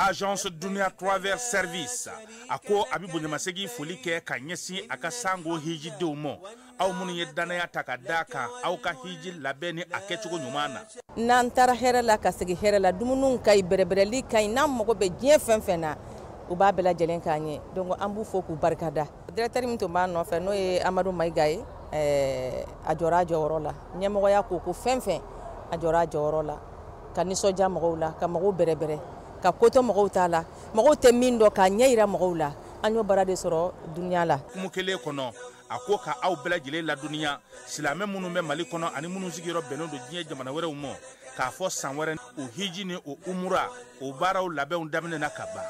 Agence Dunia Travel Service a ko a bɛ bonyamasegin foli kɛ ka ɲɛsin a ka sango hijidenw ma, aw minnu ye danaya ta ka d'a kan aw ka hiji labɛn ni a kɛcogo ɲuman na. N'an taara hɛrɛ la ka segin hɛrɛ la, dumuniw ka ɲi, bɛrɛbɛrɛli ka ɲi, n'an mago bɛ diɲɛ fɛn fɛn na, u b'a bɛɛ lajɛlen k'an ye. Donc an b'u fo k'u barikada. Directeur min tun b'an nɔfɛ, n'o ye Amadu Mayiga ye, a jɔra a jɔyɔrɔ la. Ɲɛmɔgɔya ko fɛn fɛn, a jɔra a jɔyɔrɔ la, ka nisɔndiya mɔgɔw la, ka mɔgɔw bɛrɛbɛrɛ, ka kotɔ mɔgɔw t'a la, mɔgɔw tɛ min dɔn k'a ɲɛ yira mɔgɔw la. An y'o baara de sɔrɔ dunuya la. Hukumu kelen kɔnɔ, a ko ka aw bɛɛ lajɛlen ladɔnniya, silamɛ minnu bɛ Mali kɔnɔ ani minnu sigiyɔrɔ bɛnnen don diɲɛ jamana wɛrɛw ma, k'a fɔ san wɛrɛ o hiji ni o umura o baaraw labɛnw daminɛna ka ban.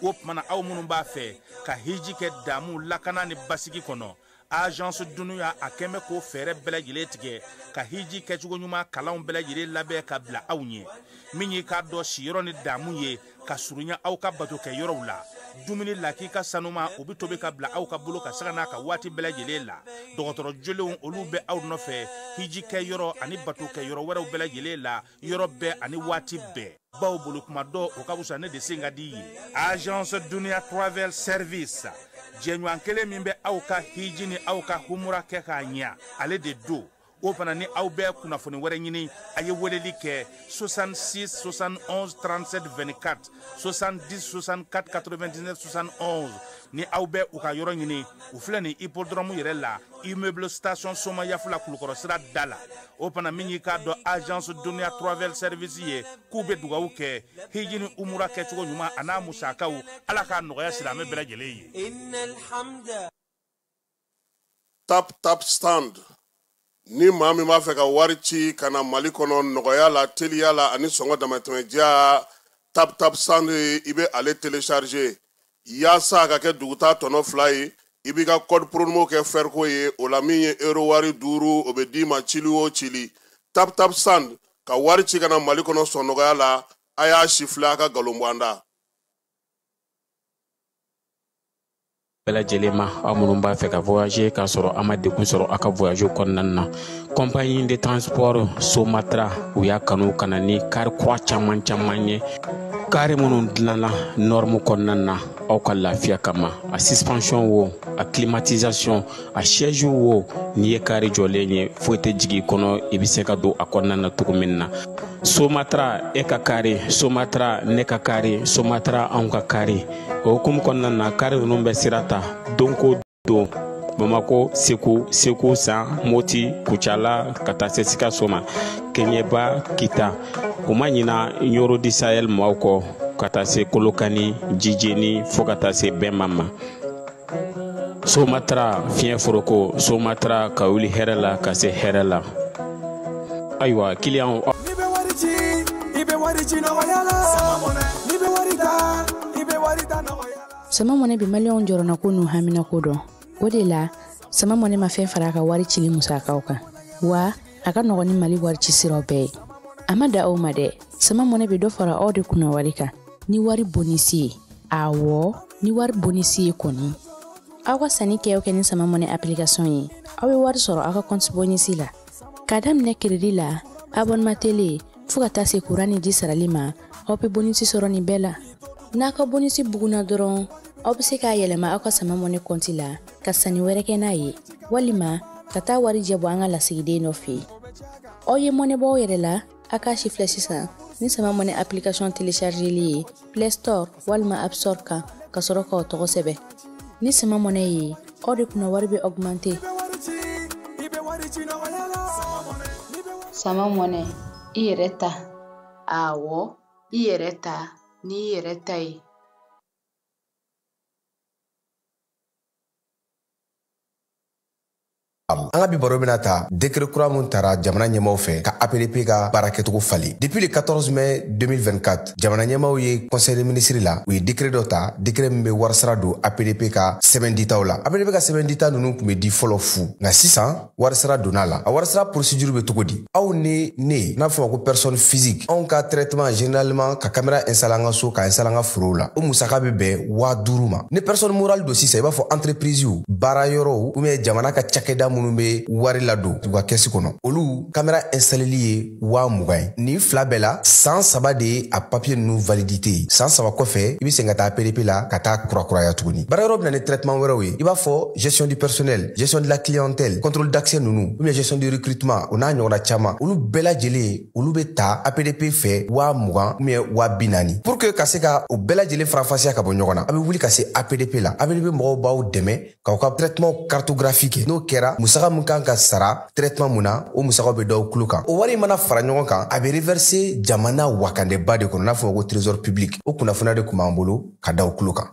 O tuma na, aw minnu b'a fɛ ka hiji kɛ damu, lakana ni basigi kɔnɔ, Agence Dunuya a kɛn bɛ k'o fɛɛrɛ bɛɛ lajɛlen tigɛ ka hiji kɛcogo ɲuman kalanw bɛɛ lajɛlen labɛn ka bila aw ɲɛ. Min y'i k'a dɔn siyɔrɔ ni damu ye ka surunya aw ka bato kɛ yɔrɔw la, dumuni lakika sanuma o bɛ tobi ka bila aw ka bolo ka sanga n'a ka waati bɛɛ lajɛlen la. Dɔgɔtɔrɔ jolenw olu bɛ aw nɔfɛ hiji kɛ yɔrɔ ani bato kɛ yɔrɔ wɛrɛw bɛɛ lajɛlen la, yɔrɔ bɛɛ ani waati bɛɛ. Baw bolo kuma dɔ o ka fisa ne de sen ka di ye. Agence Dunia Travel Service, jɛɲɔgɔn kelen min bɛ aw ka hiji ni aw ka humura kɛ k'a ɲɛ, ale de don. O fana ni aw bɛ kunnafoni wɛrɛ ɲini, a ye weleli kɛ 66 71 37 24, 70 64 99 71. Ni aw bɛ u ka yɔrɔ ɲini, u filɛ nin hippodrome yɛrɛ la, immeuble station Somayafula, Kulukɔrɔ sira da la. O fana min y'i k'a dɔn Agence Dunia Travel Service ye, k'u bɛ dugawu kɛ hiji ni umura kɛcogo ɲuman a n'a musakaw, Ala k'a nɔgɔya silamɛ bɛɛ lajɛlen ye. Tap Tap Stand, ni maa min b'a fɛ ka wari ci ka na Mali kɔnɔ nɔgɔya la, teliya la ani sɔngɔ damatɛmɛdiya, Tap Tap Stand, i bɛ ale télécharger yaasa a ka kɛ duguta tɔnɔ 2 ye. I b'i ka code promo kɛ fɛriko ye o la, min ye euro wari 5, o bɛ d'i ma cili o cili. Tap Tap Stand, ka wari ci ka na Mali kɔnɔ sɔn nɔgɔya la. A y'a sifilɛ, a ka nkalon bɔ an da. Bɛɛ lajɛlen ma, aw minnu b'a fɛ ka voyager k'a sɔrɔ a ma degun sɔrɔ aw ka voyage kɔnɔna na, compagnie de transport Somatra, u y'a kanu ka na ni car kura caman caman ye, car minnu dilanna norme kɔnɔna na aw ka lafiya kama. A suspension wo, a climatisation, a siège wo, n'i ye car jɔlen ye, foyi tɛ jigin i kɔnɔ, i bɛ se ka don a kɔnɔna na cogo min na. Somatra, e ka car, Somatra, ne ka car, Somatra, anw ka car. O hukumu kɔnɔna na, car ninnu bɛ sira ta don ko don, Bamako, Segu, Segu San, Moti, Kucala, ka taa se Sikaso ma, Keɲeba, Kita. U ma ɲina Ɲoro di Sahel maaw kɔ, ka taa se Kolokani, Jijeni, fo ka taa se Bɛnma ma. Somatra, fiɲɛ foroko, Somatra, ka wuli hɛrɛ la ka se hɛrɛ la. Ayiwa, kiliyanw. N'i bɛ wari ci, i bɛ wari ci nɔgɔya la. N'i bɛ wari ta, i bɛ wari ta nɔgɔya la. Sama Mɔnɛ bɛ maliyɛnw jɔrɔnako n'u haminako dɔn. O de la, Sama Mɔnɛ ma fɛn fara a ka wari cili musakaw kan, wa a ka nɔgɔn ni Mali wari ci siraw bɛɛ ye. A ma da aw ma dɛ, Sama Mɔnɛ bɛ dɔ fara aw de kunna wari kan ni wari bonisi ye. Awɔ, ni wari bonisi ye kɔni, aw ka sanni kɛ o kɛ ni Sama Mɔnɛ application ye, aw bɛ wari sɔrɔ aw ka compte bonisi la. K'a daminɛ crédit la, abonnement télé, fo ka taa se courant ni ji sarali ma, aw bɛ bonisi sɔrɔ nin bɛɛ la. N'a ka bonisi bugunna dɔrɔn, aw bɛ se k'a yɛlɛma aw ka Sama Mɔnɛ compte la ka sanni wɛrɛ kɛ n'a ye, walima ka taa wari jɛ bɔ an ka lasigiden dɔ fɛ yen. Aw ye mɔnɛ bɔ aw yɛrɛ la, a k'a si filɛ sisan ni Sama Mɔnɛ application téléchargeli ye Play Store walima App Store kan, ka sɔrɔ k'aw tɔgɔ sɛbɛn. Ni Sama Mɔnɛ ye, aw de kunna wari bɛ augmenter. Sama Mɔnɛ, i yɛrɛ ta. Awɔ, i yɛrɛ ta n'i yɛrɛ ta ye. An ka bi baro bɛna ta décret kura mun tara jamana ɲɛmaw fɛ ka APDP ka baara kɛcogo falen. Depuis le 14 mai 2024, jamana ɲɛmaw ye conseil des ministres la, u ye décret dɔ ta, décret min bɛ warisara don APDP ka sɛbɛn ditaw la. APDP ka sɛbɛn dita ninnu tun bɛ di fɔlɔ fu, nka sisan warisara donna la. A warisara procédure bɛ cogo di? Aw ni ne n'a fɔ ma ko personne physique, anw ka traitement généralement ka caméra installer an ka so, ka installer an ka forow la, o musaka bɛ bɛn 5000 ma. Ni personne morale don sisan, i b'a fɔ entreprise, baara yɔrɔw ou bien jamana ka cakɛda minnu bɛ wari ladon u ka kɛsi kɔnɔ, olu caméra installeli ye 20 000 ye. Nin fila bɛɛ la, san 3 de ye a papier ninnu validité ye. San 3 kɔfɛ, i bɛ segin ka taa APDP la ka taa kurakuraya tuguni. Baara yɔrɔ bɛ na ni traitement wɛrɛw ye, i b'a fɔ gestion du personnel, gestion de la clientèle, contrôle d'accès ninnu, ou bien gestion du recrutement, o n'a ɲɔgɔnna caman. Olu bɛɛ lajɛlen, olu bɛ ta APDP fɛ 20 000 ou bien 40 000. Pour que ka se ka o bɛɛ lajɛlen faranfasiya ka bɔ ɲɔgɔn na, a bɛ wuli ka se APDP la. APDP mɔgɔw b'aw dɛmɛ k'aw ka traitement cartographie kɛ. N'o kɛra, musaka mun kan ka sara traitement mun na, o musakaw bɛ d'aw tulo kan. O wari mana fara ɲɔgɔn kan, a bɛ reverser jamana wakandeba de kɔnɔ, n'a fɔ ma ko trésor public. O kunnafoniya de tun b'an bolo ka da aw tulo kan.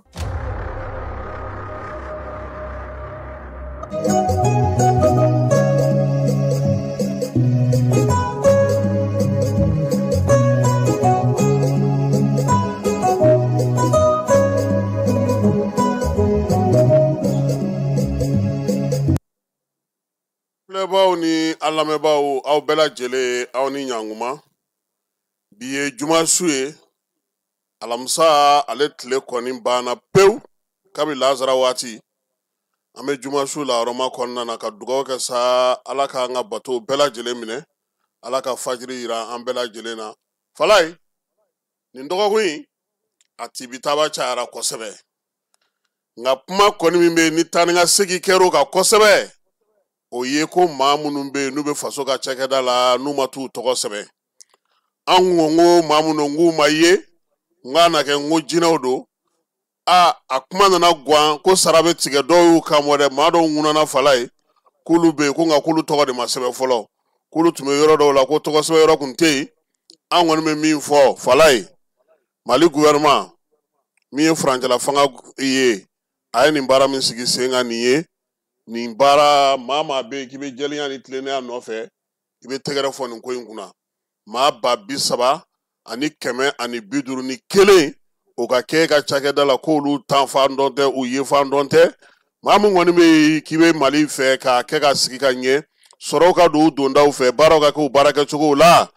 Filɛbaw ni an lamɛnbaaw, aw bɛɛ lajɛlen, aw ni ɲankuma. Bi ye juma su ye, alamisa ale tile kɔni banna pewu kabi lazara waati. An bɛ juma su la yɔrɔma kɔnɔna na ka dugawu kɛ sa, Ala k'an ka bato bɛɛ lajɛlen minɛ, Ala ka fajiri yira an bɛɛ lajɛlen na. Falaye, nin dɔgɔkun in a tibitaba cayara kosɛbɛ, nka kuma kɔni min bɛ yen ni taa ni ka segin kɛr'o kan kosɛbɛ, o ye ko maa minnu bɛ yen n'u bɛ faso ka cakɛda la, n'u ma t'u tɔgɔ sɛbɛn. An ko ko maa minnu k'u ma ye, n k'a na kɛ n ko jinɛw don. A kuma nana gan ko sara bɛ tigɛ dɔw y'u kan bɔ dɛ. Maa dɔw ŋunana Falaye k'olu bɛ yen ko nka k'olu tɔgɔ de ma sɛbɛn fɔlɔ, k'olu tun bɛ yɔrɔ dɔw la ko tɔgɔ sɛbɛn yɔrɔ tun tɛ yen. An kɔni bɛ min fɔ Falaye, Mali gouvernement min ye furancɛla fanga ye, a ye nin baara min sigi sen kan nin ye, nin baara, maa maa bɛ yen k'i bɛ jɛlenya ni tilennenya nɔfɛ, i bɛ tɛgɛrɛ fɔ nin ko in kunna. Maa 30,151, o ka kɛ e ka cakɛda la k'olu tan fan dɔn tɛ, u ye fan dɔn tɛ. Maa min kɔni bɛ yen k'i bɛ Mali fɛ k'a kɛ ka sigi ka ɲɛ, sɔrɔw ka don u dondaw fɛ, baaraw ka kɛ u baarakɛcogow la,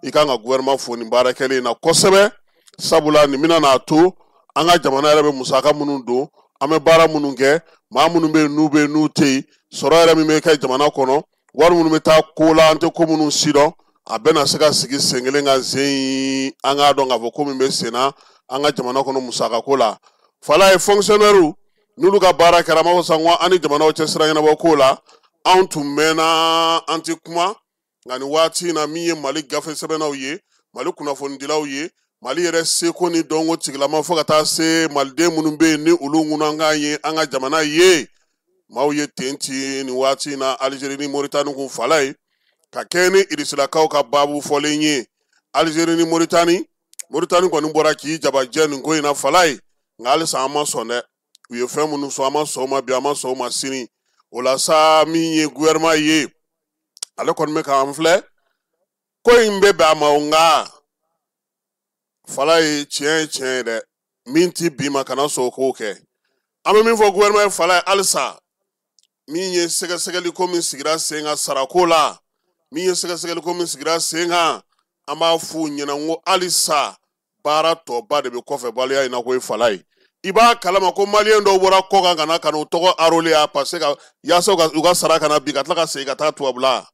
i kan ka gouvernement fo nin baara kɛlen in na kosɛbɛ. Sabula nin bɛna n'a to an ka jamana yɛrɛ bɛ musaka minnu don, an bɛ baara minnu kɛ, maa minnu bɛ yen n'u bɛ yen n'u tɛ yen, sɔrɔ yɛrɛ min bɛ kɛ jamana kɔnɔ, wari minnu bɛ taa ko la, an tɛ ko minnu si dɔn, a bɛna se ka sigi sen kelen ka sen. An k'a dɔn k'a fɔ ko min bɛ sen na an ka jamana kɔnɔ musakako la, Falaye, fonctionnaire n'olu ka baara kɛra, an b'a fɔ sisan ko an ni jamanaw cɛ sira ɲɛnabɔ ko la, anw tun mɛnna an tɛ kuma. Nka nin waati in na, min ye Mali gafe sɛbɛnnaw ye, Mali kunnafonidilaw ye, Mali yɛrɛ seko ni dɔnko tigilama, fo ka taa se maliden minnu bɛ yen ni olu ŋunankan ye an ka jamana ye, maaw ye ten ci nin waati in na Alizeri ni Moritani kun, Falaye, ka kɛ ni irisilakaw ka baabu fɔlen ye. Alizeri ni Moritani, Moritani kɔni bɔra k'i jabajɛ nin ko in na, Falaye, nka halisa an ma sɔn dɛ. U ye fɛn minnu sɔn, an ma sɔn o ma bi, an ma sɔn o ma sini. O la sa, min ye gouvernement ye, ale kɔni bɛ k'an filɛ, ko in bɛ bɛn a ma o. Nka Falaye, tiɲɛ ye tiɲɛ ye dɛ, min ti bi ma, kana sɔn o k'o kɛ. An bɛ min fɔ gouvernement ye, Falaye, halisa min ye sɛgɛsɛgɛli ko min sigira sen kan sarako la, min ye sɛgɛsɛgɛli ko min sigira sen kan, an b'a f'u ɲɛna n ko halisa baara tɔba de bɛ kɔfɛ baliya in na ko ye. Falaye, i b'a kalama ko maliyɛn dɔw bɔra kɔ kan ka na u tɔgɔ enrôler yan parce que yaasa u ka sara kana bin, ka tila ka segin ka taa tubabula.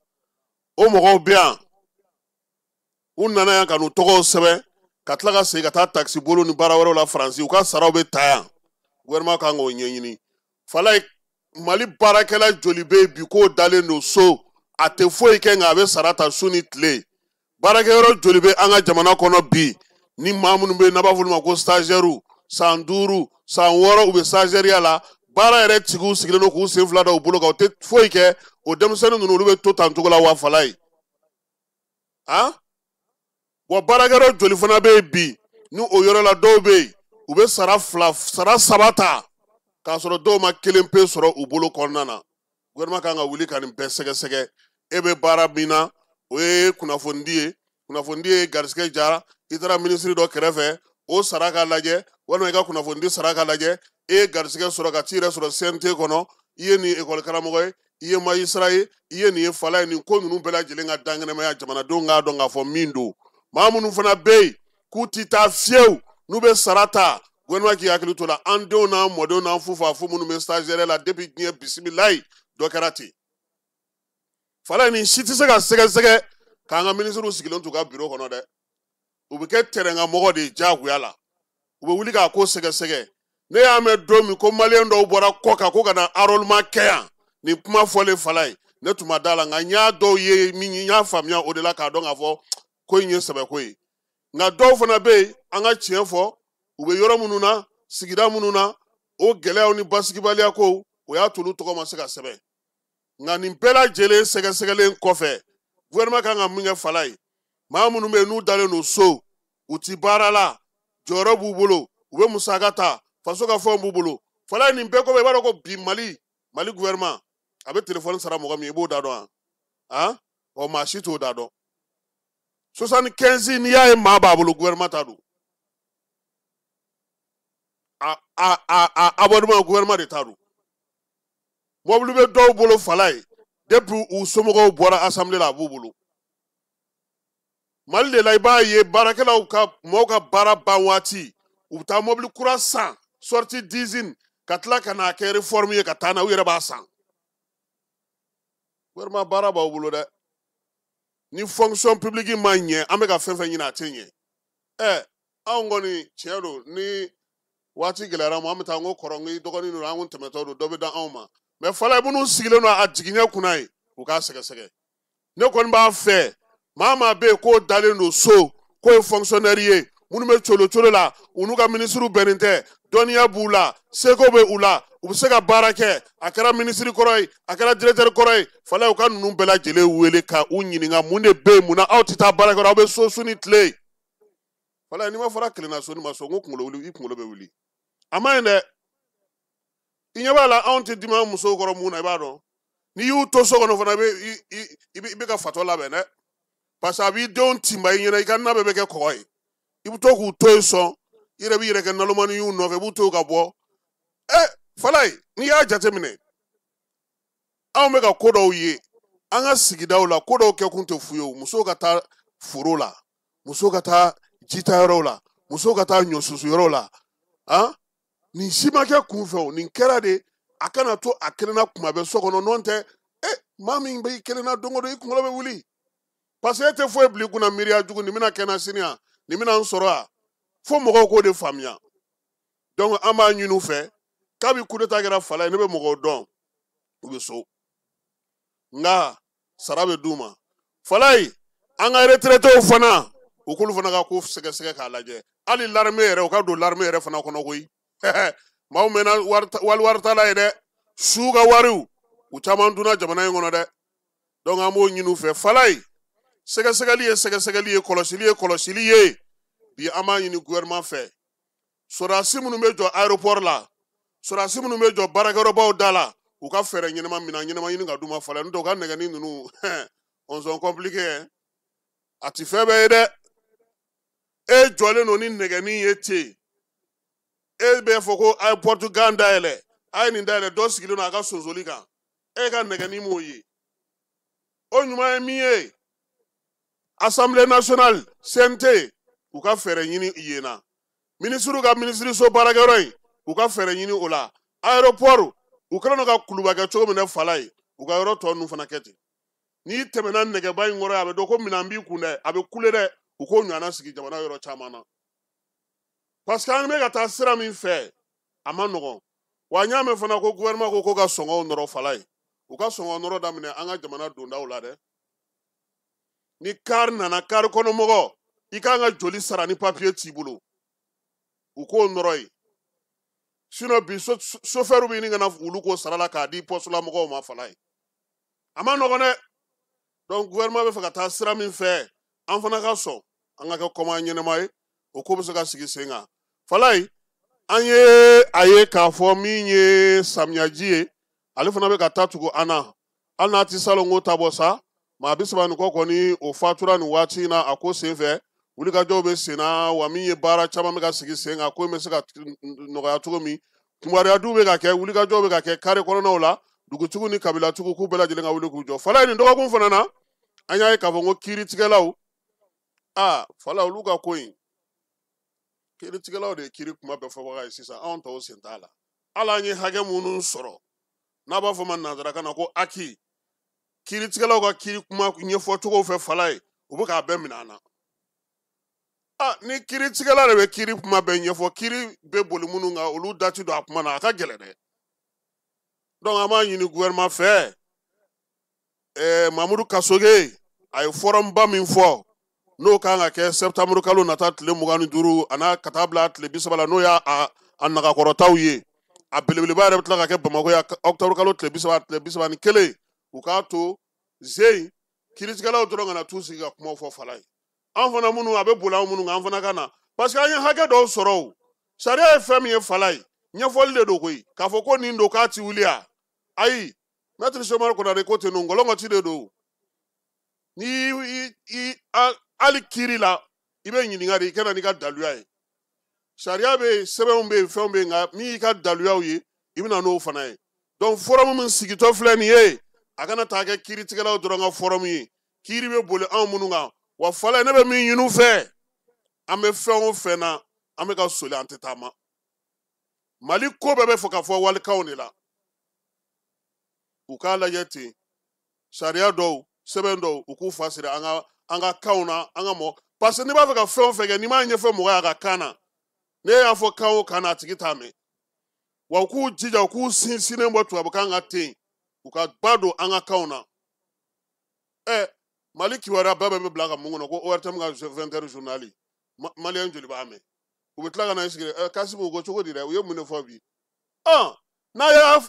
O mɔgɔw bɛ yan, u nana yan ka n'u tɔgɔw sɛbɛn, ka tila ka segin ka taa takisi bolo ni baara wɛrɛw la Faransi, u ka saraw bɛ ta yan. Gouvernement kan k'o ɲɛɲini. Falaye, Mali baarakɛla joli bɛ yen bi k'o dalen don so, a tɛ foyi kɛ nka a bɛ sara ta su ni tile? Baarakɛyɔrɔ joli bɛ an ka jamana kɔnɔ bi ni maa minnu bɛ yen n'a b'a fɔ olu ma ko stagiaire, san 5, san 6, u bɛ stagiaire la, baara yɛrɛ tigiw sigilen don k'u sen fila da u bolo kan, u tɛ foyi kɛ? O denmisɛnnin ninnu, olu bɛ to tan cogo la wa, Falaye? Han, wa baarakɛyɔrɔ joli fana bɛ yen bi ni o yɔrɔ la dɔw bɛ yen, u bɛ sara fila, sara saba ta, k'a sɔrɔ dɔw ma kelen pe sɔrɔ u bolo kɔnɔna na? Gouvernement kan ka wuli ka nin bɛɛ sɛgɛsɛgɛ. E bɛ baara min na, o ye kunnafonidi ye. Kunnafonidi ye garisigɛ jara, i taara minisiri dɔ kɛrɛfɛ, o sara ka lajɛ, walima i ka kunnafonidi sara ka lajɛ. E ye garisigɛ sɔrɔ ka t'i yɛrɛ sɔrɔ CNT kɔnɔ, i ye nin ekɔli karamɔgɔ ye, i ye magistrat ye, i ye nin ye fala ye. Nin ko ninnu bɛɛ lajɛlen ka dankɛnɛmaya, jamanadenw k'a dɔn k'a fɔ min don. Maa minnu fana bɛ yen k'u ti taa fiyewu, n'u bɛ sara ta, gouvernement k'i hakili to la. An denw n'an mɔdenw n'an fufafu minnu bɛ stagiaire la depuis diɲɛ bisimilayi, dɔ kɛra ten. Fala, nin si tɛ se ka sɛgɛsɛgɛ k'an ka minisiriw sigilen t'u ka bureau kɔnɔ dɛ. U bɛ kɛ tɛrɛn mɔgɔ de ye diyagoya la, u bɛ wuli k'a ko sɛgɛsɛgɛ. Ne y'a mɛn don min ko maliyɛn dɔw bɔra kɔ kan ko ka na enrôlement kɛ yan, nin kuma fɔlen fala ye, ne tun ma da la, nka n y'a dɔw ye min, n y'a faamuya o de la k'a dɔn k'a fɔ ko in ye sɛbɛko ye. Nka dɔw fana bɛ yen, an ka tiɲɛ fɔ, u bɛ yɔrɔ minnu na, sigida minnu na, o gɛlɛyaw ni basigibaliya kow, o y'a t'olu tɔgɔ ma se ka sɛbɛn. Nka nin bɛɛ lajɛlen sɛgɛsɛgɛlen kɔfɛ, gouvernement kan ka min kɛ fala ye, maa minnu bɛ yen n'u dalen don so, u ti baara la, jɔyɔrɔ b'u bolo, u bɛ musaka ta, faso ka fɛnw b'u bolo. Fala ye, nin bɛɛ kɔfɛ, i b'a dɔn ko bi Mali gouvernement a bɛ telefɔni sara mɔgɔ min, i b'o da dɔn wa? Han, ɔ maa si t'o da dɔn. 75, n'i y'a ye maa b'a bolo, gouvernement ta don. A a a a abonnement, gouvernement de ta don. Mobili bɛ dɔw bolo fala ye, depuis u somɔgɔw bɔra assemblée la, a b'u bolo. Mali de la, i b'a ye baarakɛlaw ka mɔgɔw ka baara ban waati, u bɛ taa mobili kura san sortie d'usine, ka tila ka n'a kɛ réforme ye ka taa n'a ye, u yɛrɛ b'a san. Gouvernement, baara b'aw bolo dɛ. Ni fonction publique ma ɲɛ, an bɛ ka fɛn fɛn ɲini, a tɛ ɲɛ. Ɛ, anw kɔni, tiɲɛ don, ni waati gɛlɛyara ma, an bɛ taa n ko kɔrɔ, n ko i dɔgɔnin don, an kun tɛmɛtɔ don, dɔ bɛ da anw ma. Mɛ fɔlɔ, minnu sigilen don a jigiɲɛ kunna ye, u k'a sɛgɛsɛgɛ. Ne kɔni b'a fɛ, maa maa bɛ yen k'o dalen don so, k'o ye fonctionnaire ye, minnu bɛ colo colo la, u n'u ka minisiriw bɛnnen tɛ, dɔnniya b'u la, seko bɛ u la, u bɛ se ka baara kɛ, a kɛra minisiri kɔrɔ ye, a kɛra directeur kɔrɔ ye, fala, u ka ninnu bɛɛ lajɛlen wele ka u ɲininka mun de bɛ yen, mun na aw tɛ taa baarakɛyɔrɔ, aw bɛ so su ni tile. Fala, n'i ma fɔra kelenna so ni ma so, n ko kunkolo wuli, i kunkolo bɛ wuli, a ma ɲi dɛ. I ɲɛ b'a la, anw tɛ dimi an musow kɔrɔ mun na? I b'a dɔn, n'i y'u to so kɔnɔ fana, i bɛ ka fatɔ labɛn dɛ, parce que a b'i denw tinba i ɲɛna, i ka na bɛɛ bɛ kɛ kɔgɔ ye. I bɛ to k'u to yen sɔn, i yɛrɛ b'i yɛrɛ kɛ nalomani y'u nɔfɛ, i b'u to yen ka bɔ. Ɛ falaye, n'i y'a jateminɛ, anw bɛ ka ko dɔw ye an ka sigidaw la, ko dɔw kɛkun tɛ fu ye o. Musow ka taa foro la, musow ka taa jitayɔrɔw la, musow ka taa ɲɔsusu yɔrɔw la, han, nin si ma kɛ kun fɛ o. Nin kɛra de a kana to a kelen na kuma bɛɛ so kɔnɔ. N'o tɛ, e maa min bɛ i kelen na don o don, i kunkolo bɛ wuli, parce que e tɛ foyi bila i kunna, miiriya jugu, nin bɛna kɛ n na sini yan, nin bɛna n sɔrɔ yan, fo mɔgɔw k'o de faamuya. Donc an b'a ɲini u fɛ, kabi coup d'état kɛra fala ye, ne bɛ mɔgɔw dɔn, u bɛ so, nka sara bɛ d'u ma. Fala ye, an ka retraitéw fana, u k'olu fana ka ko sɛgɛsɛgɛ k'a lajɛ. Hali l'armée yɛrɛ, u ka don l'armée yɛrɛ fana kɔnɔ koyi. Maaw mɛnna wali wari ta la ye dɛ, su ka wariw, u caman dunna jamana in kɔnɔ dɛ. Donc an b'o ɲini u fɛ. Fala ye, sɛgɛsɛgɛli ye sɛgɛsɛgɛli ye, kɔlɔsili ye kɔlɔsili ye. Bi an b'a ɲini gouvernement fɛ, sɔrɔdasi minnu bɛ jɔ aéroport la, sɔrɔdasi minnu bɛ jɔ baarakɛyɔrɔbaw da la, u ka fɛɛrɛ ɲɛnama, minɛn ɲɛnama ɲini ka d'u ma. Fala, n'o tɛ u ka nɛgɛni ninnu, on sont compliqués, a ti fɛn bɛɛ ye dɛ. E jɔlen don ni nɛgɛni ye ten, e bɛ fɔ ko a ye porte gan dayɛlɛ, a ye nin dayɛlɛ, dɔ sigilen don a ka sonsoli kan, e ka nɛgɛni m'o ye. O ɲuman ye min ye, Assemblée nationale, CNT, u ka fɛɛrɛ ɲini yen na. Minisiriw ka minisiriso baarakɛyɔrɔ in, u ka fɛɛrɛ ɲini o la. Aéroport, u kɛlen don ka kuluba kɛ cogo min na fala ye, u ka yɔrɔ tɔ ninnu fana kɛ ten. N'i tɛmɛna nɛgɛba in kɔrɔ, a bɛ dɔn ko minɛn b'i kun dɛ, a bɛ kule dɛ. U k'o ɲɔgɔnna sigi jamana yɔrɔ caman na, parce que an bɛ ka taa sira min fɛ, a ma nɔgɔn wa. N y'a mɛn fana ko gouvernement ko ka sɔngɔw nɔrɔ. Fala ye, u ka sɔngɔ nɔrɔ daminɛ an ka jamana dondaw la dɛ. Ni kari nana, kari kɔnɔ mɔgɔ, i kan ka joli sara ni papiye t'i bolo, u k'o nɔrɔ ye. Sinon bi, chauffeur bɛ ɲini ka na wulu ko sara la k'a di poste la mɔgɔw ma. Fala ye, a ma nɔgɔn dɛ. Donc gouvernement bɛ fɛ ka taa sira min fɛ, an fana ka sɔn, an ka kɛ kɔma ɲɛnɛma ye, o ko bɛ se ka sigi sen kan. Falaye, an ye a ye k'a fɔ min ye samiyaji ye. Ale fana bɛ ka taa tugu an na, hali n'a ti salongo ta bɔ sa. Maa 30 ni kɔ kɔni o fatura nin waati in na a ko senfɛ. Wulikajɔw bɛ sen na, wa min ye baara caman bɛ ka sigi sen kan, ko in bɛ se ka nɔgɔya cogo min. Kunbariyadiw bɛ ka kɛ, wulikajɔw bɛ ka kɛ kare kɔnɔnaw la, dugutigiw ni kabilatigiw k'u bɛɛ lajɛlen ka wuli k'u jɔ. Fala ye nin dɔgɔkun fana na, an y'a ye k'a fɔ ko kiiritigɛlaw, aa Fala, olu ka ko in, kiiritigɛlaw de ye kiiri kuma bɛɛ fɔbaga ye sisan, anw tɔw sen t'a la. Hali an ye hakɛ minnu sɔrɔ, n'a b'a fɔ ma nanzarakan na ko acquis, kiiritigɛlaw ka kiiri kuma ɲɛfɔcogo fɛ, Fala ye, u bɛ k'a bɛɛ minɛ an na. Ni kiiritigɛla de bɛ kiiri kuma bɛɛ ɲɛfɔ, kiiri bɛ boli minnu kan, olu da ti don a kuma na, a ka gɛlɛn dɛ. Donc an b'a ɲini gouvernement fɛ, Mamudu Kasoge a ye forum ba min fɔ, n'o kan ka kɛ septembre kalo nata tile 25 a n'a ka taa bila tile 30 la, n'o y'a a nagakɔrɔtaw ye. A belebeleba yɛrɛ bɛ tila ka kɛ Bamakɔ yan octobre kalo tile 30, tile 31. U k'a to zen kiiritigɛlaw dɔrɔn kana t'u sigi ka kumaw fɔ. Fala ye, an fana minnu a bɛ boli an minnu kan, an fana ka na, parce que an ye hakɛ dɔw sɔrɔ. O sariya ye fɛn min ye, Fala ye, ɲɛfɔli de don koyi. K'a fɔ ko nin don k'a ti wuli a, ayi. Maître Cheick Konare ko ten nɔ, ngɔlɔngɔti de don. Ni i hali kiiri la, i bɛ ɲininka de, i ka na n'i ka daluya ye. Sariya bɛ yen, sɛbɛnw bɛ yen, fɛnw bɛ yen, nka min y'i ka daluyaw ye, i bɛ na n'o fana ye. Donc forum min sigitɔ filɛ nin ye, a kana taa kɛ kiiritigɛlaw dɔrɔn ka forum ye, kiiri bɛ boli anw minnu kan. Wa Fala, ne bɛ min ɲini u fɛ, an bɛ fɛn o fɛn na, an bɛ ka soli, an tɛ taama. Mali ko bɛɛ bɛ fɔ ka fɔ walikanw de la. U k'a lajɛ ten, sariya dɔw, sɛbɛn dɔw, u k'u fa siri an ka kanw na, an ka mɔ, parce que n'i b'a fɛ ka fɛn o fɛn kɛ, n'i m'a ɲɛfɔ mɔgɔ ye a ka kan na, n'e y'a fɔ kan o kan na, a tigi t'a mɛn. Wa u k'u jija, u k'u sinsinnen bɔ tubabukan kan ten, u ka ba don an ka kanw na. Mali kibaruya bɛɛ bɛ bila ka mun kɔnɔ ko ORTM ka 20 heures journal, maliyɛn joli b'a mɛn? U bɛ tila ka na i sigi, Kasimu ko cogo di dɛ, u ye mun de fɔ bi? N'a y'a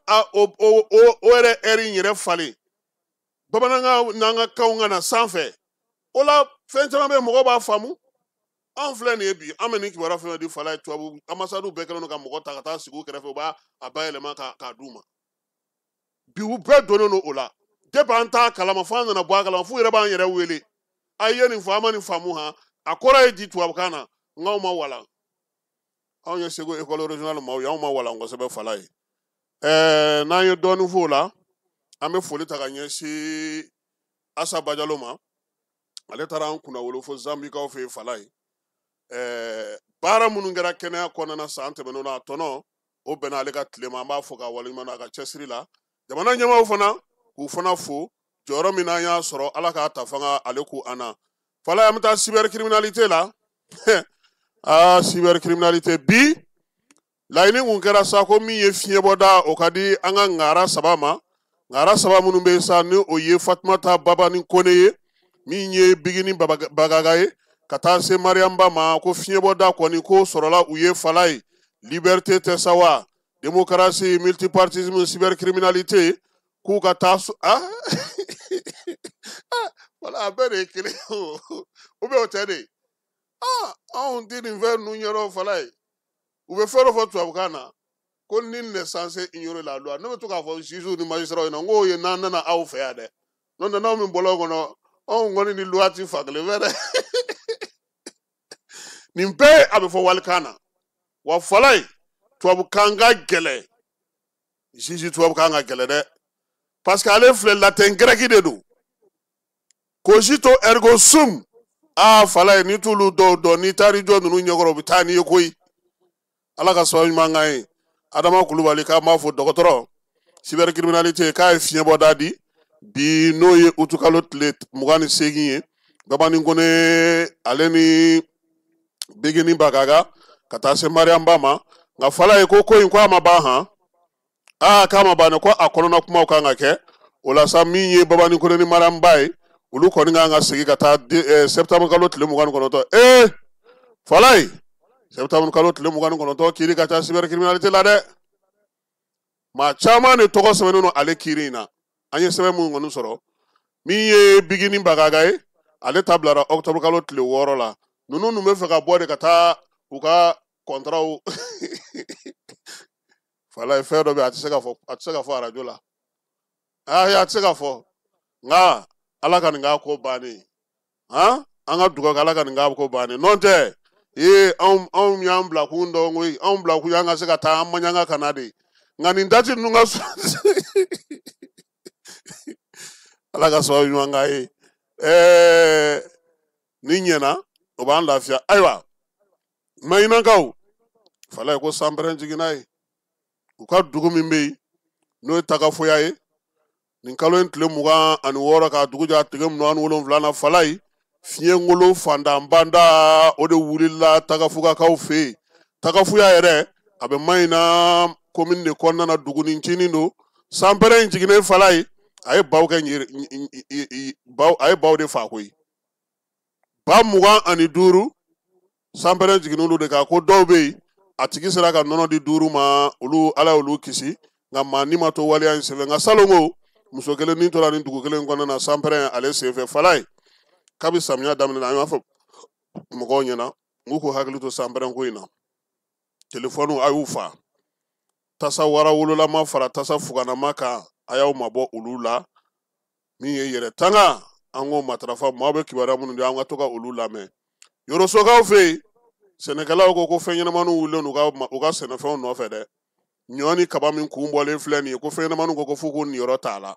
a o yɛrɛ heure in yɛrɛ falen bamanankan n'an ka kanw ka na sanfɛ, o la fɛn caman bɛ yen, mɔgɔw b'a faamu. Anw filɛ nin ye bi, an bɛ nin kibaruya fɛn fɛn di, Fala ye, tubabu ambassade bɛɛ kɛlen don ka mɔgɔ ta ka taa sigi u kɛrɛfɛ, u b'a a bayɛlɛma k'a d'u ma. Bi u bɛɛ donnen don o la. Depuis an t'a kalama fo an nana bɔ a kalama, f'u yɛrɛ b'an yɛrɛ wele: a ye nin fɔ, an ma nin faamu han, a kɔrɔ ye di tubabukan na? N k'aw ma walan. Anw ye Segu école régionale maaw ye, anw ma walan kosɛbɛ. Fala ye, n'an ye dɔɔnin f'o la, an bɛ foli ta ka ɲɛsin Asa Bajalo ma. Ale taara an kunna wolo fo Zambikaw fɛ yen. Fala ye, baara minnu kɛra kɛnɛya kɔnɔna na san tɛmɛnenw na, a tɔnɔ o bɛnna ale ka tile ma. An b'a fɔ k'a waleɲuman dɔn a ka cɛsiri la. Jamana ɲɛmaaw fana, k'u fana fo jɔyɔrɔ min n'an y'a sɔrɔ, Ala k'a ta fanga ale k'u an na. Fala, an bɛ taa cybercriminalité la. Aa, cybercriminalité bi, laɲini kun kɛra sa ko min ye fiɲɛbɔda, o ka di an ka ŋara saba ma. Ŋara saba minnu bɛ yen sa, ni o ye Fatumata Babani Kone ye, min ye Bigini Bagaga ye, ka taa se Mariyamba ma, ko fiɲɛbɔda kɔni ko sɔrɔla u ye. Fala ye, liberté tɛ sa wa, démocratie, multipartisme, cybercriminalité, k'u ka taa so. Ah, wala a bɛɛ de ye kelen o, ou bien o tɛ de? Ah, anw tɛ nin fɛn ninnu ɲɛdɔn. Fala ye, u bɛ fɛn dɔ fɔ tubabukan na ko nul n'est censé ignorer la loi. Ne bɛ to k'a fɔ juges ni magistrats ɲɛna n k'o ye n'an nana aw fɛ yan dɛ, n'o tɛ n'aw min bɔra o kɔnɔ, anw kɔni ni loi ti fankelen fɛ dɛ. Nin bɛɛ a bɛ fɔ walikan na. Wa Fala ye, tubabukan ka gɛlɛn, juge tubabukan ka gɛlɛn dɛ, parce que ale filɛ, latin grec de don, cogito ergo sum. Aa Fala ye, n'i t'olu dɔw dɔn, n'i taar'i jɔ ninnu ɲɛkɔrɔ, u bɛ taa n'i ye koyi. Ala ka sababu ɲuman k'an ye. Adama Kulubali, k'an b'a fɔ dɔgɔtɔrɔ cybercriminalité, k'a ye fiɲɛbɔda di bi, n'o ye utukalo tile 28 ye. Babani Kone, ale ni Bigini Bagaga, ka taa se Mariyamba ma. Nka Fala ye, ko in ko a ma ban han. Aa, k'a ma ban dɛ, ko a kɔnɔna kumaw kan ka kɛ o la sa. Min ye Babani Kone ni Mariyamba ye, olu kɔni kan ka segin ka taa septembre kalo tile 29. Fala ye, septembre kalo tile 29, kiiri ka ca cybercriminalité la dɛ. Maa caman de tɔgɔ sɛbɛnnen don ale kiiri in na. An ye sɛbɛn mun kɔni sɔrɔ, min ye Bigini Bagaga ye, ale ta bilara octobre kalo tile 6 la. Ninnu dun bɛ fɛ ka bɔ de ka taa u ka kɔntaraw. Fala ye, Falaye fɛn dɔ bɛ yen, a tɛ se ka fɔ, a tɛ se ka fɔ arajo la. Ayi, a tɛ se ka fɔ, nka Ala ka nin k'a ko bannen. Han, an ka dugawu kɛ Ala ka nin k'a ko bannen. N'o tɛ ee, anw y'an bila kun dɔn koyi, anw bila kun y'an ka se ka taa an maɲanga ka na de, nka nin dati ninnu ka Ala ka sababu ɲuman k'a ye. Ni ɲɛna o b'an lafiya. Ayiwa, Mahinakaw, Falaye ko sanpɛrɛn jiginna ye u ka dugu min bɛ yen, n'o ye Tagafoya ye, nin kalo in tile 26 k'a dugu jɛ tile 27 na, Falaye fiɲɛngolo fantanbanda o de wulila Tagafugakaw fɛ yen. Tagafuya yɛrɛ a bɛ Mahina commune de kɔnɔna na, dugunin ncinin don. Sanpɛrɛn in jiginnen, Falaye, a ye baw kɛ baw, a ye baw de fa koyi, ba 25 sanpɛrɛn jiginnen olu de kan. Ko dɔw bɛ yen, a tigi sera ka nɔnɔ di 5 ma, olu Ala y'olu kisi, nka maa ni ma to waleya in senfɛ. Nka salongo muso kelen ni tora nin dugu kelen kɔnɔna na sanpɛrɛn ale senfɛ. Falaye, kabi samiya daminɛ, an y'a fɔ mɔgɔw ɲɛna n k'u hakili to sanpɛrɛn ko in na. Telefɔniw a y'u fa, tasa wara wololama fara tasa fuganama kan, a y'aw mabɔ olu la. Min ye yɛrɛ tanga, an k'o matarafa. Maaw bɛ kibaruya minnu di, an ka to ka olu lamɛn. Yorosokaw fɛ yen, sɛnɛkɛlaw ko ko fɛn ɲɛnamaninw wulilen u ka sɛnɛfɛnw nɔfɛ dɛ. Ɲɔ ni kaba min kun bɔlen filɛ nin ye, ko fɛn ɲɛnamaninw ko ko f'u k'u niyɔrɔ t'a la.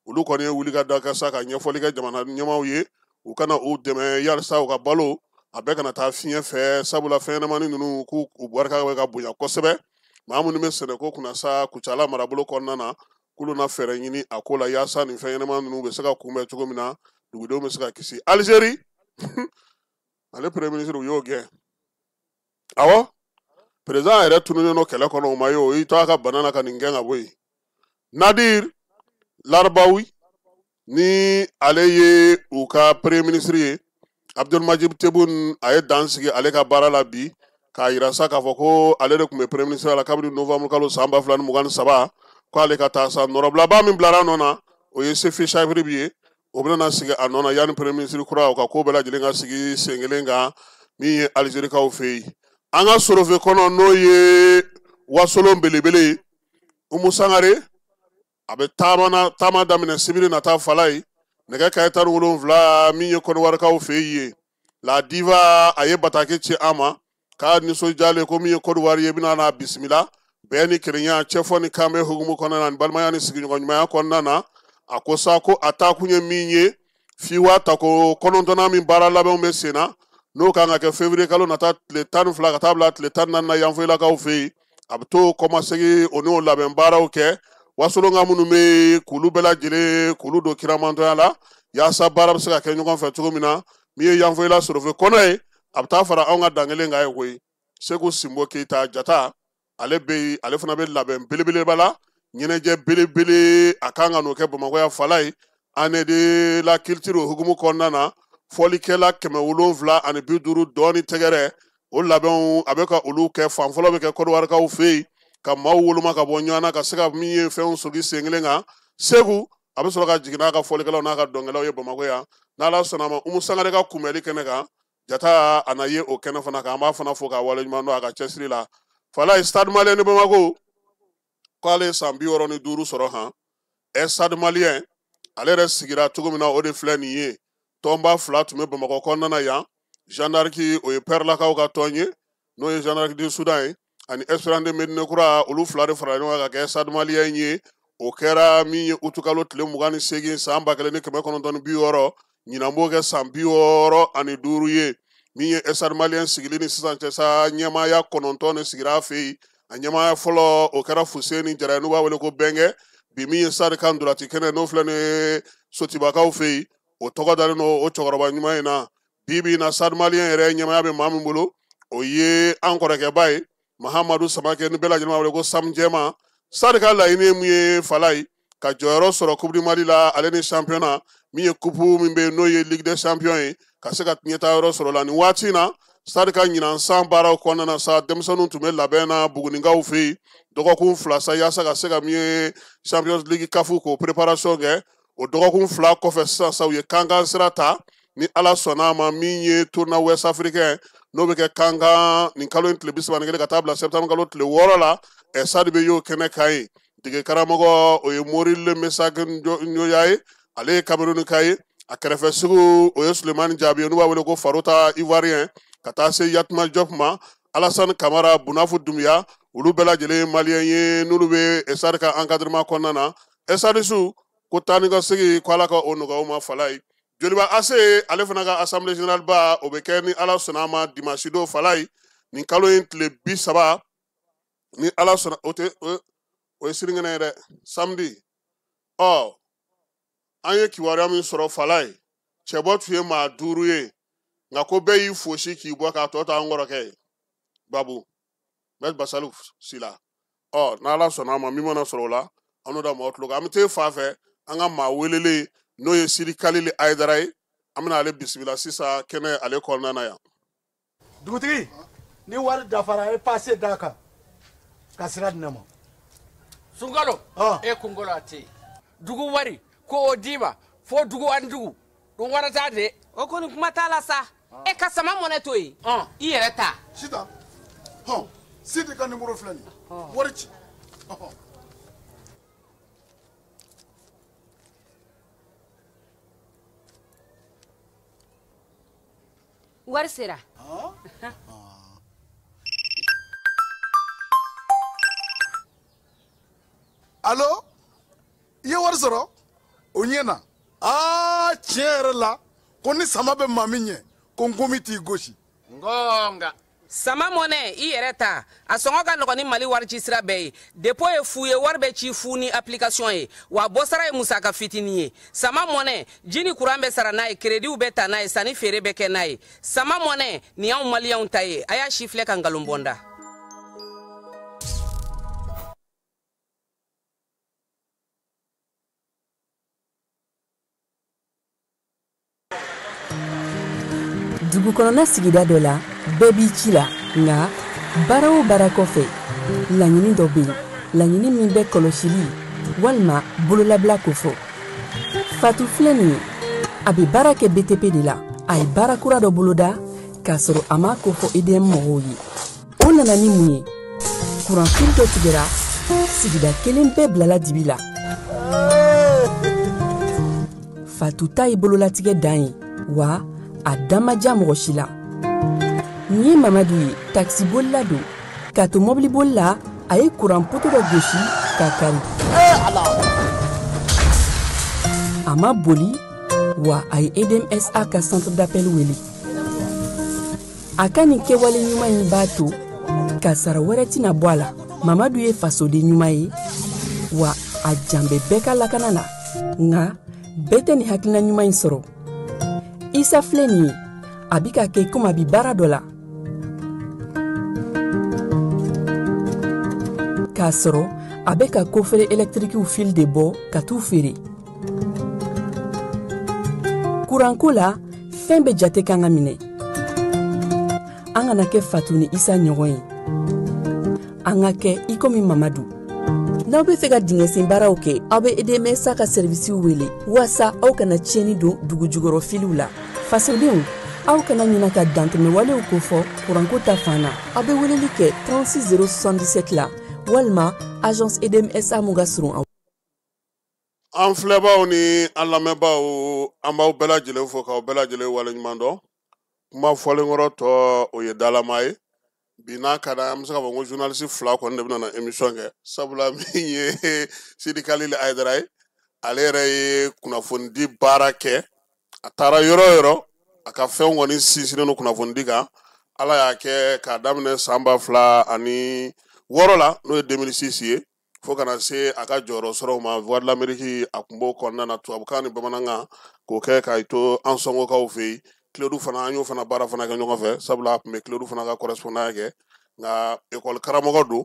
Olu kɔni ye wuli ka da kɛ sa ka ɲɛfɔli kɛ jamana ɲɛmaaw ye, u kana u dɛmɛ yalisa u ka balo a bɛɛ kana taa fiɲɛ fɛ, sabula fɛn ɲɛnamanin ninnu k'u barika bɛ ka bonya kosɛbɛ. Maa minnu bɛ sɛnɛko kunna sa Kucala marabolo kɔnɔna na, k'olu na fɛɛrɛ ɲini a ko la yaasa nin fɛn ɲɛnama ninnu bɛ se ka kunbɛn cogo min na, dugudenw bɛ se ka kisi. Algérie, ale premier ministre, u y'o gɛn. Awɔ, président yɛrɛ tununnen don kɛlɛ kɔnɔ, o ma ye, o y'i to a ka bana na ka nin gɛn ka bɔ yen. Nadir Larbaoui, ni ale ye u ka premier ministre ye, Abdelmadjid Tebboune a ye dan sigi ale ka baara la bi, k'a yira sa k'a fɔ ko ale de tun bɛ premier ministre la kabini novembre kalo san 2023, ko ale ka taa sa. Nɔrɔbilaba min bilara a nɔ na, o ye Sefi Chakribi ye, o bɛna sigi a nɔ na yanni premier ministre kura o ka ko bɛɛ lajɛlen ka sigi sen kelen kan. Min ye Alizerikaw fɛ yen, an ka sorofe kɔnɔ, n'o ye Wasolon belebele ye, Umu Sangare a bɛ taama daminɛ sibiri nata, Falaye, nɛgɛ kaye 17. Min ye Kɔdiwarikaw fɛ yen, La Diva a ye bataki ci an ma k'a nisɔndiyalen ko min ye Kɔdiwari ye, bɛna n'a bisimila bɛn ni kelenya, cɛfɔ ni kanbɛn hukumu kɔnɔna na, ni balimaya ni sigiɲɔgɔnɲumanya kɔnɔna na. A ko sa ko a taakun ye min ye, fiwa tako 9nan min baara labɛnw bɛ sen na, n'o kan ka kɛ février kalo nata tile 12 ka taa bila tile 14 na Yanfoyilakaw fɛ yen, a bɛ to kɔmasegin o n'o labɛn baaraw kɛ. Wasolonka minnu bɛ yen, k'olu bɛɛ lajɛlen k'olu don kiramantɔya la yaasa baara bɛ se ka kɛ ɲɔgɔn fɛ cogo min na. Min ye Yanfoyila sorofe kɔnɔ ye, a bɛ taa fara anw ka dan kelen kan ye koyi. Segu Sinbo Keyita Jata, ale bɛ yen, ale fana bɛ labɛn belebeleba la, ɲɛnajɛ belebele a kan ka n'o kɛ Bamakɔ yan, Falaye, année de la culture o hukumu kɔnɔna na. Fɔlikɛla 750 dɔɔni tɛgɛrɛ, o labɛnw a bɛ ka olu kɛ. Fan fɔlɔ bɛ kɛ Kɔdiwarikaw fɛ yen, ka maaw woloma ka bɔ ɲɔgɔn na, ka se ka min ye fɛnw sogi sen kelen kan. Segu a bɛ sɔrɔ ka jigin n'a ka fɔlikɛlaw n'a ka dɔnkɛlaw ye Bamakɔ yan, n'Ala sɔnna a ma. Umu Sangare ka kunbɛli kɛnɛ kan, Jata a na ye o kɛnɛ fana kan. An b'a fana fo k'a waleɲuman dɔn a ka cɛsiri la. Falaye, Stade Malien de Bamako k'ale ye san 65 sɔrɔ han. Stade Malien ale yɛrɛ sigira cogo min na, o de filɛ nin ye. Tɔnba fila tun bɛ Bamakɔ kɔnɔna na yan, Jeanne d'Arc, o ye Pɛrɛlakaw ka tɔn ye, n'o ye Jeanne d'Arc du Soudan ye, ani Espérance de Medine Kura, olu fila de farala ɲɔgɔn kan ka kɛ Stade Malien ye. O kɛra min ye utukalo tile 28 san 1960, ɲinan b'o kɛ san 65 ye. Min ye Stade Malien sigili ni sisan cɛ sa, ɲɛmaaya 9 de sigira a fɛ yen. A ɲɛmaaya fɔlɔ, o kɛra Fuseni Jara ye, n'u b'a wele ko Bɛnkɛ. Bi min ye Stade kan ndolati kɛnɛ, n'o filɛ nin ye Sotibakaw fɛ yen, o tɔgɔ dalen don o cɛkɔrɔba ɲuman in na. Bi bi in na, Stade Malien yɛrɛ ɲɛmaaya bɛ maa min bolo, o ye an kɔrɔkɛba ye, Mahamadu Samakɛ, ni bɛɛ lajɛlen b'a wele ko Sam Jɛma. Stade ka laɲini ye mun ye, Falaye? Ka jɔyɔrɔ sɔrɔ Coupe du Mali la, ale ni championnat min ye coupe min bɛ yen, n'o ye Ligue des champions ye, ka se ka ɲɛtaa yɔrɔ sɔrɔ la. Nin waati in na, Stade ka ɲinan san baaraw kɔnɔna na sa, denmisɛnninw tun bɛ labɛn na Bugunikaw fɛ yen dɔgɔkun 2 sa, yaasa ka se ka min ye Champions League CAF k'o préparation kɛ. O dɔgɔkun 2 kɔfɛ sisan sa, u ye kankan sira ta. Ni Ala sɔnna a ma, min ye tournoi Ouest africain n'o bɛ kɛ Kankan nin kalo in tile 31 ka taa bila septembre kalo tile 6 la, Stade bɛ y'o kɛnɛ kan yen. Dege karamɔgɔ o ye Morile Mesak Njoya ye, ale ye Cameroun ka ye. A kɛrɛfɛ sugu o ye Sulemani Jaabi ye, n'u b'a wele ko Farota Ivoirien, ka taa se Yatuma Diop ma, Alassane Kamara, Bunafu Dumbuya, olu bɛɛ lajɛlen ye maliyɛn ye n'olu bɛ Stade ka encadrement kɔnɔna na. Stade su ko taa ni ka segin ko Ala ka o nɔgɔya u ma Falaye. Joliba AC ale fana ka assemblée générale ba o bɛ kɛ ni Ala sɔnna a ma dimanche don Falaye, nin kalo in tile 30, ni Ala sɔnna. O tɛ o ye sinikɛnɛ ye dɛ, samedi. Ɔ an ye kibaruya min sɔrɔ Falaye, cɛbɔ tun ye maa 5 ye, nka ko bɛɛ y'i fosi k'i bɔ k'a tɔ to an kɔrɔkɛ ye Babu Maître Basalu Sila. Ɔ n'Ala sɔnna a ma, min mana sɔrɔ o la an n'o da maaw tulo kan. An bɛ t'e fan fɛ, an ka maa welelen n'o ye Sidi Kalili Ayidara ye, an bɛna ale bisimila sisan kɛnɛ ale kɔnɔna na yan. Dugutigi, ni wari dafara, e passe d'a kan ka sira di ne ma. Sunkalo, e kunkolo a tɛ yen. Dugu wari ko o d'i ma fo dugu ani dugu dun wara t'a de. O kɔni kuma t'a la sa. E ka Sama Mɔnɛ to yen, i yɛrɛ ta. Sitan, hɔn, Sidi ka nimoro filɛ nin ye, wari ci. Wari sera. Alo, i ye wari sɔrɔ? O ɲɛna. Aa, tiɲɛ yɛrɛ la, ko ni sama bɛ maa min ɲɛ, ko nkomi t'i gosi. Ngonga. Sama Mɔnɛ, i yɛrɛ ta. A sɔngɔ ka nɔgɔn ni Mali wari ci sira bɛɛ ye. Dépôt ye fu ye, wari bɛ ci fu ni application ye, wa bɔsara ye musaka fitinin ye. Sama Mɔnɛ, ji ni kuran bɛ sara n'a ye, créditw bɛ ta n'a ye, sanni feere bɛ kɛ n'a ye. Sama Mɔnɛ nin y'anw maliyɛnw ta ye. A y'a si filɛ ka nkalon bɔ n da. Dugu kɔnɔna sigida dɔ la, bɛɛ b'i ci la, nka baara o baara kɔfɛ, laɲini dɔ bɛ yen, laɲini min bɛ kɔlɔsili walima bololabila kofɔ. Fatu filɛ nin ye, a bɛ baara kɛ BTP de la. A ye baara kura dɔ boloda k'a sɔrɔ a m'a kofɔ EDM mɔgɔw ye. O nana ni mun ye? Kuranfili dɔ tigɛra, sigida kelen bɛɛ bilala dibi la. Fatu ta ye bololatigɛ dan ye, wa a da ma diya mɔgɔ si la. Nin ye Mamadu ye, takisibolila don. K'a to mɔbiliboli la, a ye kuran poto dɔ gosi k'a kari. A ma boli, wa a ye EDMSA ka centre d'appel wele. A ka nin kɛwale ɲuman in b'a to kasara wɛrɛ tɛna bɔ a la. Mamadu ye fasoden ɲuman ye, wa a jan bɛ bɛɛ ka lakana na, nka bɛɛ tɛ nin hakilina ɲuman in sɔrɔ. Isa filɛ nin ye, a bi ka kɛ komi a bi baara dɔ la, k'a sɔrɔ a bɛ ka kofere ɛlɛtirikiw fil de bɔ ka t'u feere. Kuranko la, fɛn bɛɛ jate kan ka minɛ. An kana kɛ Fatu ni Isa ɲɔgɔn ye, an ka kɛ i komi Mamadu. N'aw bɛ fɛ ka dingɛsen baaraw kɛ, aw bɛ EDMSA ka sɛrivisiw wele waasa aw kana tiɲɛni don dugu jukɔrɔ filiw la. Fasodenw, aw kana ɲina ka dantɛmɛwalew kofɔ kuranko ta fan na. Aw bɛ weleli kɛ 36 077 la walima agence EDMSA mun ka surun aw. An filɛbaw ni an lamɛnbaw, an b'aw bɛɛ lajɛlen fo k'aw bɛɛ lajɛlen waleɲuman dɔn. Kuma fɔlenkɔrɔ tɔ o ye dalama ye. Bi n'a ka d'an ye, an bɛ se k'a fɔ ko journaliste 2 kɔni de bɛna na émission kɛ, sabula min ye Sidi Kalili Ayidara ye, ale yɛrɛ ye kunnafonidi baara kɛ. A taara yɔrɔ o yɔrɔ, a ka fɛnw kɔni sinsinnen don kunnafonidi kan. Ala y'a kɛ k'a daminɛ san 2006 la, n'o ye 2006 ye, fo kana se a ka jɔyɔrɔ sɔrɔ ma Voix de l'Amérique. A kun b'o kɔnɔna na tubabukan ni bamanankan k'o kɛ k'a to an sɔngɔkaw fɛ yen. Kiledu fana, an y'o fana baara fana kɛ ɲɔgɔn fɛ, sabula a tun bɛ Kiledu fana ka correspondant kɛ. Nka ekɔli karamɔgɔ don,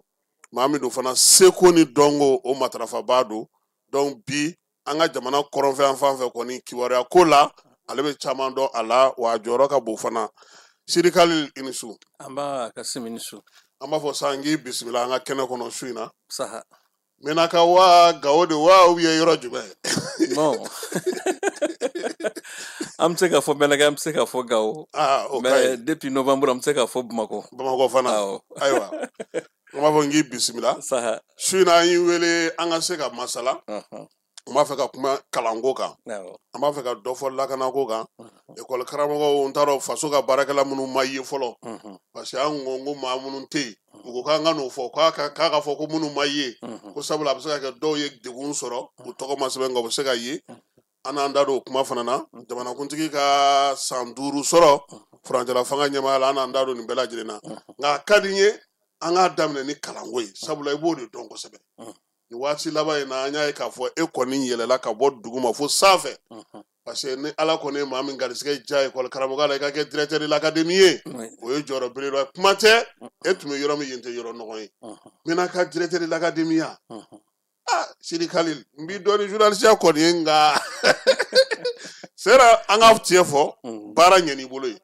maa min don fana seko ni dɔnko o matarafabaa don. Donc bi an ka jamana kɔrɔnfɛ yan fan fɛ kɔni, kibaruya ko la ale bɛ caman dɔn a la, wa a jɔyɔrɔ ka bon fana. Sidi Kalil, i ni su. An b'a Kassim, i ni su. An b'a fɔ sa k'i bisimila an ka kɛnɛ kɔnɔ su in na. Menaka wa Gawo de wa, ou bien yɔrɔ jumɛn? Bon. An bɛ se k'a fɔ Mɛnaka, an bɛ se k'a fɔ Gawo. Ah, o ka Mais ɲi. depuis novembre, an bɛ se k'a fɔ Bamakɔ. Bamakɔ fana. Awɔ. Ayiwa, an b'a fɔ n k'i bisimila. Saha. Su in na, an y'i wele an ka se ka masala. N b'a fɛ ka kuma kalanko kan. An b'a fɛ ka dɔ fɔ lakanako kan. Ekɔli karamɔgɔw, n t'a dɔn, faso ka baarakɛla minnu ma ye fɔlɔ, parce que an ko maa minnu tɛ yen, u ko k'an ka n'o fɔ, k'a ka fɔ ko minnu ma ye, ko sabula a bɛ se ka kɛ dɔw ye degun sɔrɔ, u tɔgɔ ma sɛbɛn, nka u bɛ se ka ye. An n'an da don o kuma fana na. Jamanakuntigi ka san 5 sɔrɔ furancɛla fanga ɲɛmaaya la, an n'an da don nin bɛɛ lajɛlen na. Nka a ka di n ye an k'a daminɛ ni kalanko ye, sabula i b'o de dɔn kosɛbɛ. Nin waati laban in na, an y'a ye k'a fɔ e kɔni yɛlɛla ka bɔ dugu ma fo sanfɛ, parce que ni Ala kɔni ye maa min garisɛgɛ diya ekɔli karamɔgɔya la, i ka kɛ directeur de l'académie ye, o ye jɔyɔrɔ belebeleba ye. Kuma tɛ e tun bɛ yɔrɔ min, yen tɛ yɔrɔ nɔgɔn ye. Menaka directeur de l'académie ya, ah, Sidi Khalil, n b'i dɔn ni journaliste ya kɔni ye, nka sera an ka tiɲɛ fɔ, baara ɲɛn'i bolo ye,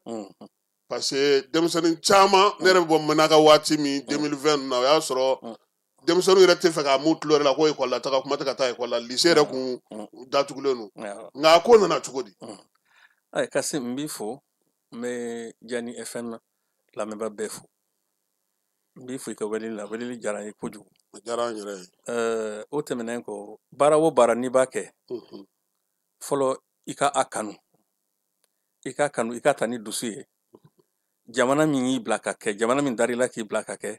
parce que denmisɛnnin caman, ne yɛrɛ bɛ bɔ Menaka waati min, 2020 na, o y'a sɔrɔ denmisɛnninw yɛrɛ tɛ fɛ k'a mun tulo yɛrɛ la ko ekɔli la taga, kuma tɛ ka taa ekɔli la. Lycée yɛrɛ kun datugulen don. Nka a ko nana cogo di? Ayi Kasim, n b'i fo, n bɛ Jani FM lamɛnbaa bɛɛ fo. N b'i fo i ka weleli la, weleli diyara n ye kojugu. A diyara an yɛrɛ ye. O tɛmɛnen kɔ, baara o baara n'i b'a kɛ, fɔlɔ i ka a kanu, i ka kanu, i ka ta ni dusu ye. Jamana min y'i bila ka kɛ, jamana min dar'i la k'i bila ka kɛ,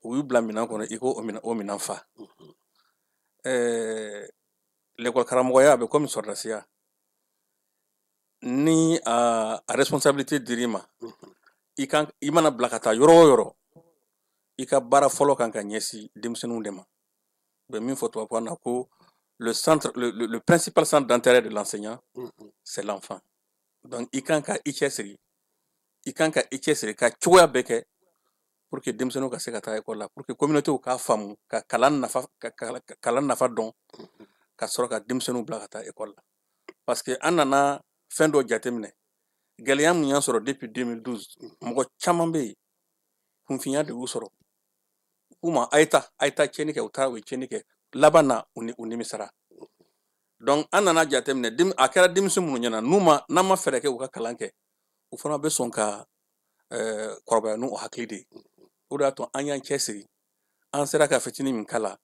u y'u bila minɛn kɔnɔ, i k'o minɛn, o minɛn fa. L'école karamɔgɔya a bɛ komi sɔrɔdasiya. Ni a responsabilité dir'i ma, i kan, i mana bila ka taa yɔrɔ o yɔrɔ, i ka baara fɔlɔ kan ka ɲɛsin denmisɛnninw de ma. U bɛ min fɔ tubabukan na ko le centre, le principal centre d'intérêt de l'enseignant, c'est l'enfant. Donc i kan ka i cɛsiri, i kan ka i cɛsiri ka cogoya bɛɛ kɛ pour que denmisɛnninw ka se ka taa école la, pour que communauté k'a faamu, ka kalan nafa, ka kalan nafa dɔn, ka sɔrɔ ka denmisɛnninw bila ka taa école la. Parce que an nana fɛn dɔ jateminɛ, gɛlɛya mun y'an sɔrɔ depuis 2012, mɔgɔ caman bɛ yen, kunfinya de y'u sɔrɔ. K'u ma a ye taa, a ye taa tiɲɛni kɛ, u taara, u ye tiɲɛni kɛ, laban na u nimisara. Donc an nana jateminɛ, a kɛra denmisɛn minnu ɲɛna, n'u ma, n'an ma fɛɛrɛ kɛ u ka kalan kɛ, u fana bɛ sɔn ka kɔrɔbaya n'u hakili de ye. O de y'a to an y'an cɛsiri, an sera ka fitinin min kala,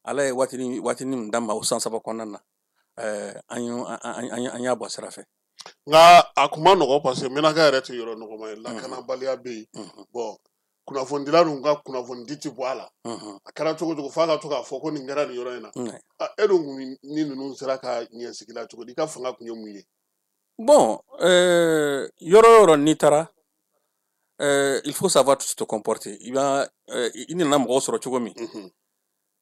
Ala ye waatinin min d'an ma o san 3 kɔnɔna na, an y'a bɔ sira fɛ. Nka a kun ma nɔgɔ, parce que Menaka yɛrɛ tɛ yɔrɔ nɔgɔma ye, lakanabaliya bɛ yen. Bon, kunnafonidila dun ka kunnafonidi tɛ bɔ a la. A kɛra cogo cogo, f'a ka to k'a fɔ ko nin kɛra nin yɔrɔ in na. E dun kun ni ninnu sera ka ɲɛ sigi la cogo di? I ka fanga kun ye mun ye? Bon, yɔrɔ o yɔrɔ n'i taara, il faut savoir te comporter. I b'a, i nana mɔgɔw sɔrɔ cogo min,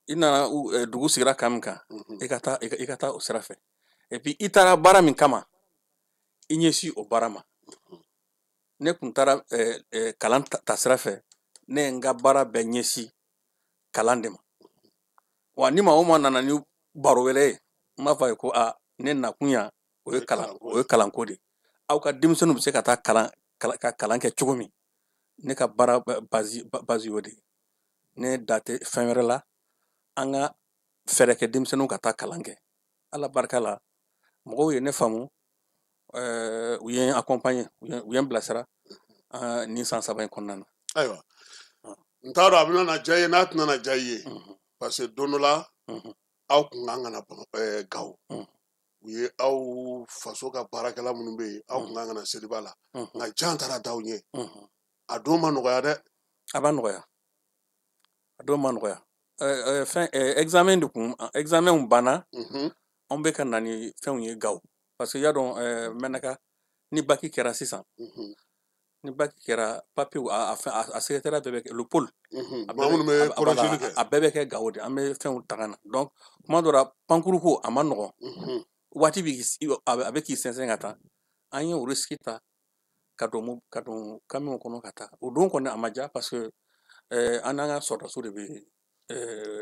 i nana dugu sigira kan min kan, i ka taa o sira fɛ. Et puis i taara baara min kama, i ɲɛsin o baara ma. Ne kun taara kalan ta sira fɛ, ne ye n ka baara bɛɛ ɲɛsin kalan de ma. Wa ni maa o maa nana ni baro wɛrɛ ye, n b'a fɔ a ye ko aa, ne nakun yan, o ye kalanko de ye. Aw ka denmisɛnninw bɛ se ka taa kalan, ka kalan kɛ cogo min, ne ka baara base y'o de ye. Ne da tɛ fɛn wɛrɛ la, an ka fɛɛrɛ kɛ denmisɛnninw ka taa kalan kɛ. Ala barika la, mɔgɔw ye ne faamu, u ye n accompagner, u ye n bilasira nin san 3 in kɔnɔna na. Ayiwa, n t'a dɔn a bɛna na diya i ye n'a tɛna na diya i ye, parce que don dɔ la aw kun kan ka na Gawo, u ye aw faso ka baarakɛla minnu bɛ yen, aw kun kan ka na seliba la, nka jan taara d'aw ɲɛ. A don ma nɔgɔya dɛ. A b'a nɔgɔya, a don ma nɔgɔya. Fɛn examen de kun, examen banna, anw bɛ ka na ni fɛnw ye Gawo, parce que i y'a dɔn, Mɛnaka, ni bac kɛra sisan, ni bac kɛra, papier a secrétariat bɛɛ bɛ kɛ le pôle. A Maa minnu bɛ corriger kɛ. A bɛɛ bɛ kɛ Gawo de, an bɛ fɛnw ta ka na. Donc kuma dɔ la, pankuru ko a ma nɔgɔn, waati bɛ a bɛ k'i sɛnsɛn ka taa. An ye o risque ta ka don camion kɔnɔ ka taa. O don kɔni a ma diya, parce que an n'an ka sɔrɔdasiw de bɛ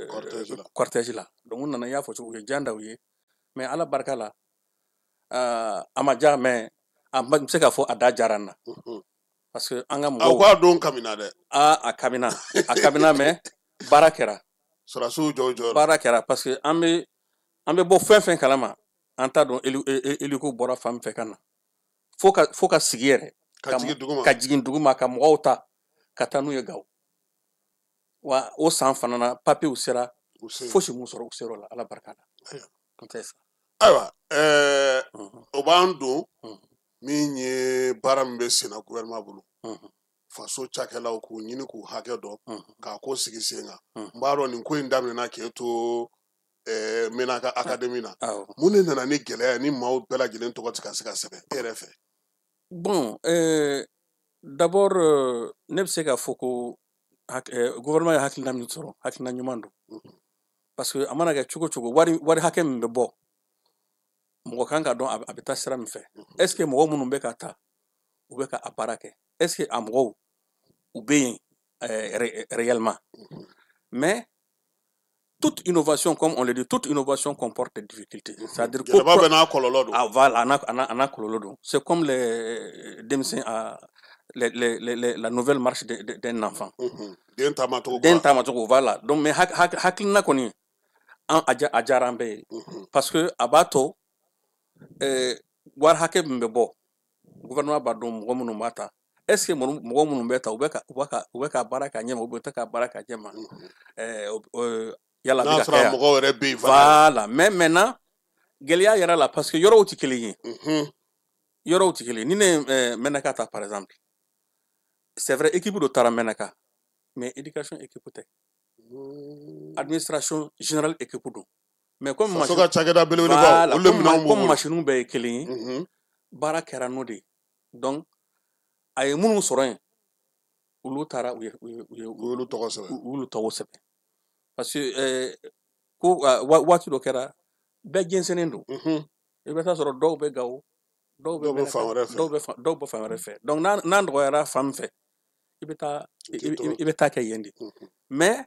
cortège la. Cortège la. Donc u nana, i y'a fɔ cogo, u ye jan da u ye, mais Ala barika la, a ma diya, mais a ma n bɛ se k'a fɔ a da diyara n na, parce que an ka Aw mɔgɔw k'a don kamina dɛ. Aa, a kamina, a kamina, mais baara kɛra. Sɔrɔdasiw jɔ jɔyɔrɔ. Baara kɛra, parce que an bɛ bɔ fɛn fɛn kalama. An t'a dɔn hélico bɔra fan min fɛ ka na fo ka sigi yɛrɛ ka jigin duguma ka mɔgɔw ta ka taa n'u ye Gawo. Wa o san fana na papiyew sera, fosi m'u sɔrɔ, u ser'o la, Ala barika la. Ayiwa, o b'an don min ye baara min bɛ senna gouvernement bolo, faso cakɛlaw k'u ɲini k'u hakɛ dɔn k'a ko sigi sen kan. N b'a dɔn nin ko in daminɛna k'e to Menaka académie na. Mun de nana ni gɛlɛya ni maaw bɛɛ lajɛlen tɔgɔ tɛ ka se ka sɛbɛn e yɛrɛ fɛ? Bon, d'abord ne bɛ se k'a fɔ ko gouvernement ye hakilina min sɔrɔ, hakilina ɲuman don, parce que a mana kɛ cogo cogo, wari hakɛ min bɛ bɔ, mɔgɔ kan ka dɔn a bɛ taa sira min fɛ. Est ce que mɔgɔ minnu bɛ ka ta, u bɛ ka a baara kɛ? Est ce que a mɔgɔw u bɛ yen réellement? Mais toute innovation, comme on le dit, toute innovation comporte des difficultés. C'est-à-dire que ah, voilà, c'est comme les la nouvelle marche d'un enfant. Voilà. Donc, mais hakilina kɔni a diyara an bɛɛ ye, parce que a b'a to wari hakɛ min bɛ bɔ, gouvernement b'a dɔn mɔgɔ minnu b'a ta. Est-ce que mɔgɔ minnu bɛ ta, u bɛ ka baara k'a ɲɛ ma, u bɛ ka baara k'a ɲɛ ma? Yala n'a sɔrɔ mɔgɔw yɛrɛ bɛ yen fana. Voilà, mais maintenant gɛlɛya yɛrɛ la, parce que yɔrɔw tɛ kelen ye. Yɔrɔw tɛ kelen ye. Ni ne ye Menaka ta par exemple, c'est vrai, équipe dɔ taara Menaka, mais éducation équipe tɛ, administration générale équipe don. Mais comme faso ka cakɛda belebeleba, olu de minɛnw b'u bolo, comme machine bɛɛ ye kelen ye, baara kɛra n'o de ye. Donc a ye minnu sɔrɔ yen, olu taara u y'olu tɔgɔ sɛbɛn. U y'olu tɔgɔ sɛbɛn. Parce que ko waati dɔ kɛra, bɛɛ jɛnsɛnnen don. I bɛ taa sɔrɔ dɔw bɛ Gawo, dɔw bɛ fan wɛrɛ fɛ, dɔw bɛ fan wɛrɛ fɛ. Donc n'a nɔgɔyara fan min fɛ, i bɛ taa kɛ yen de. Mais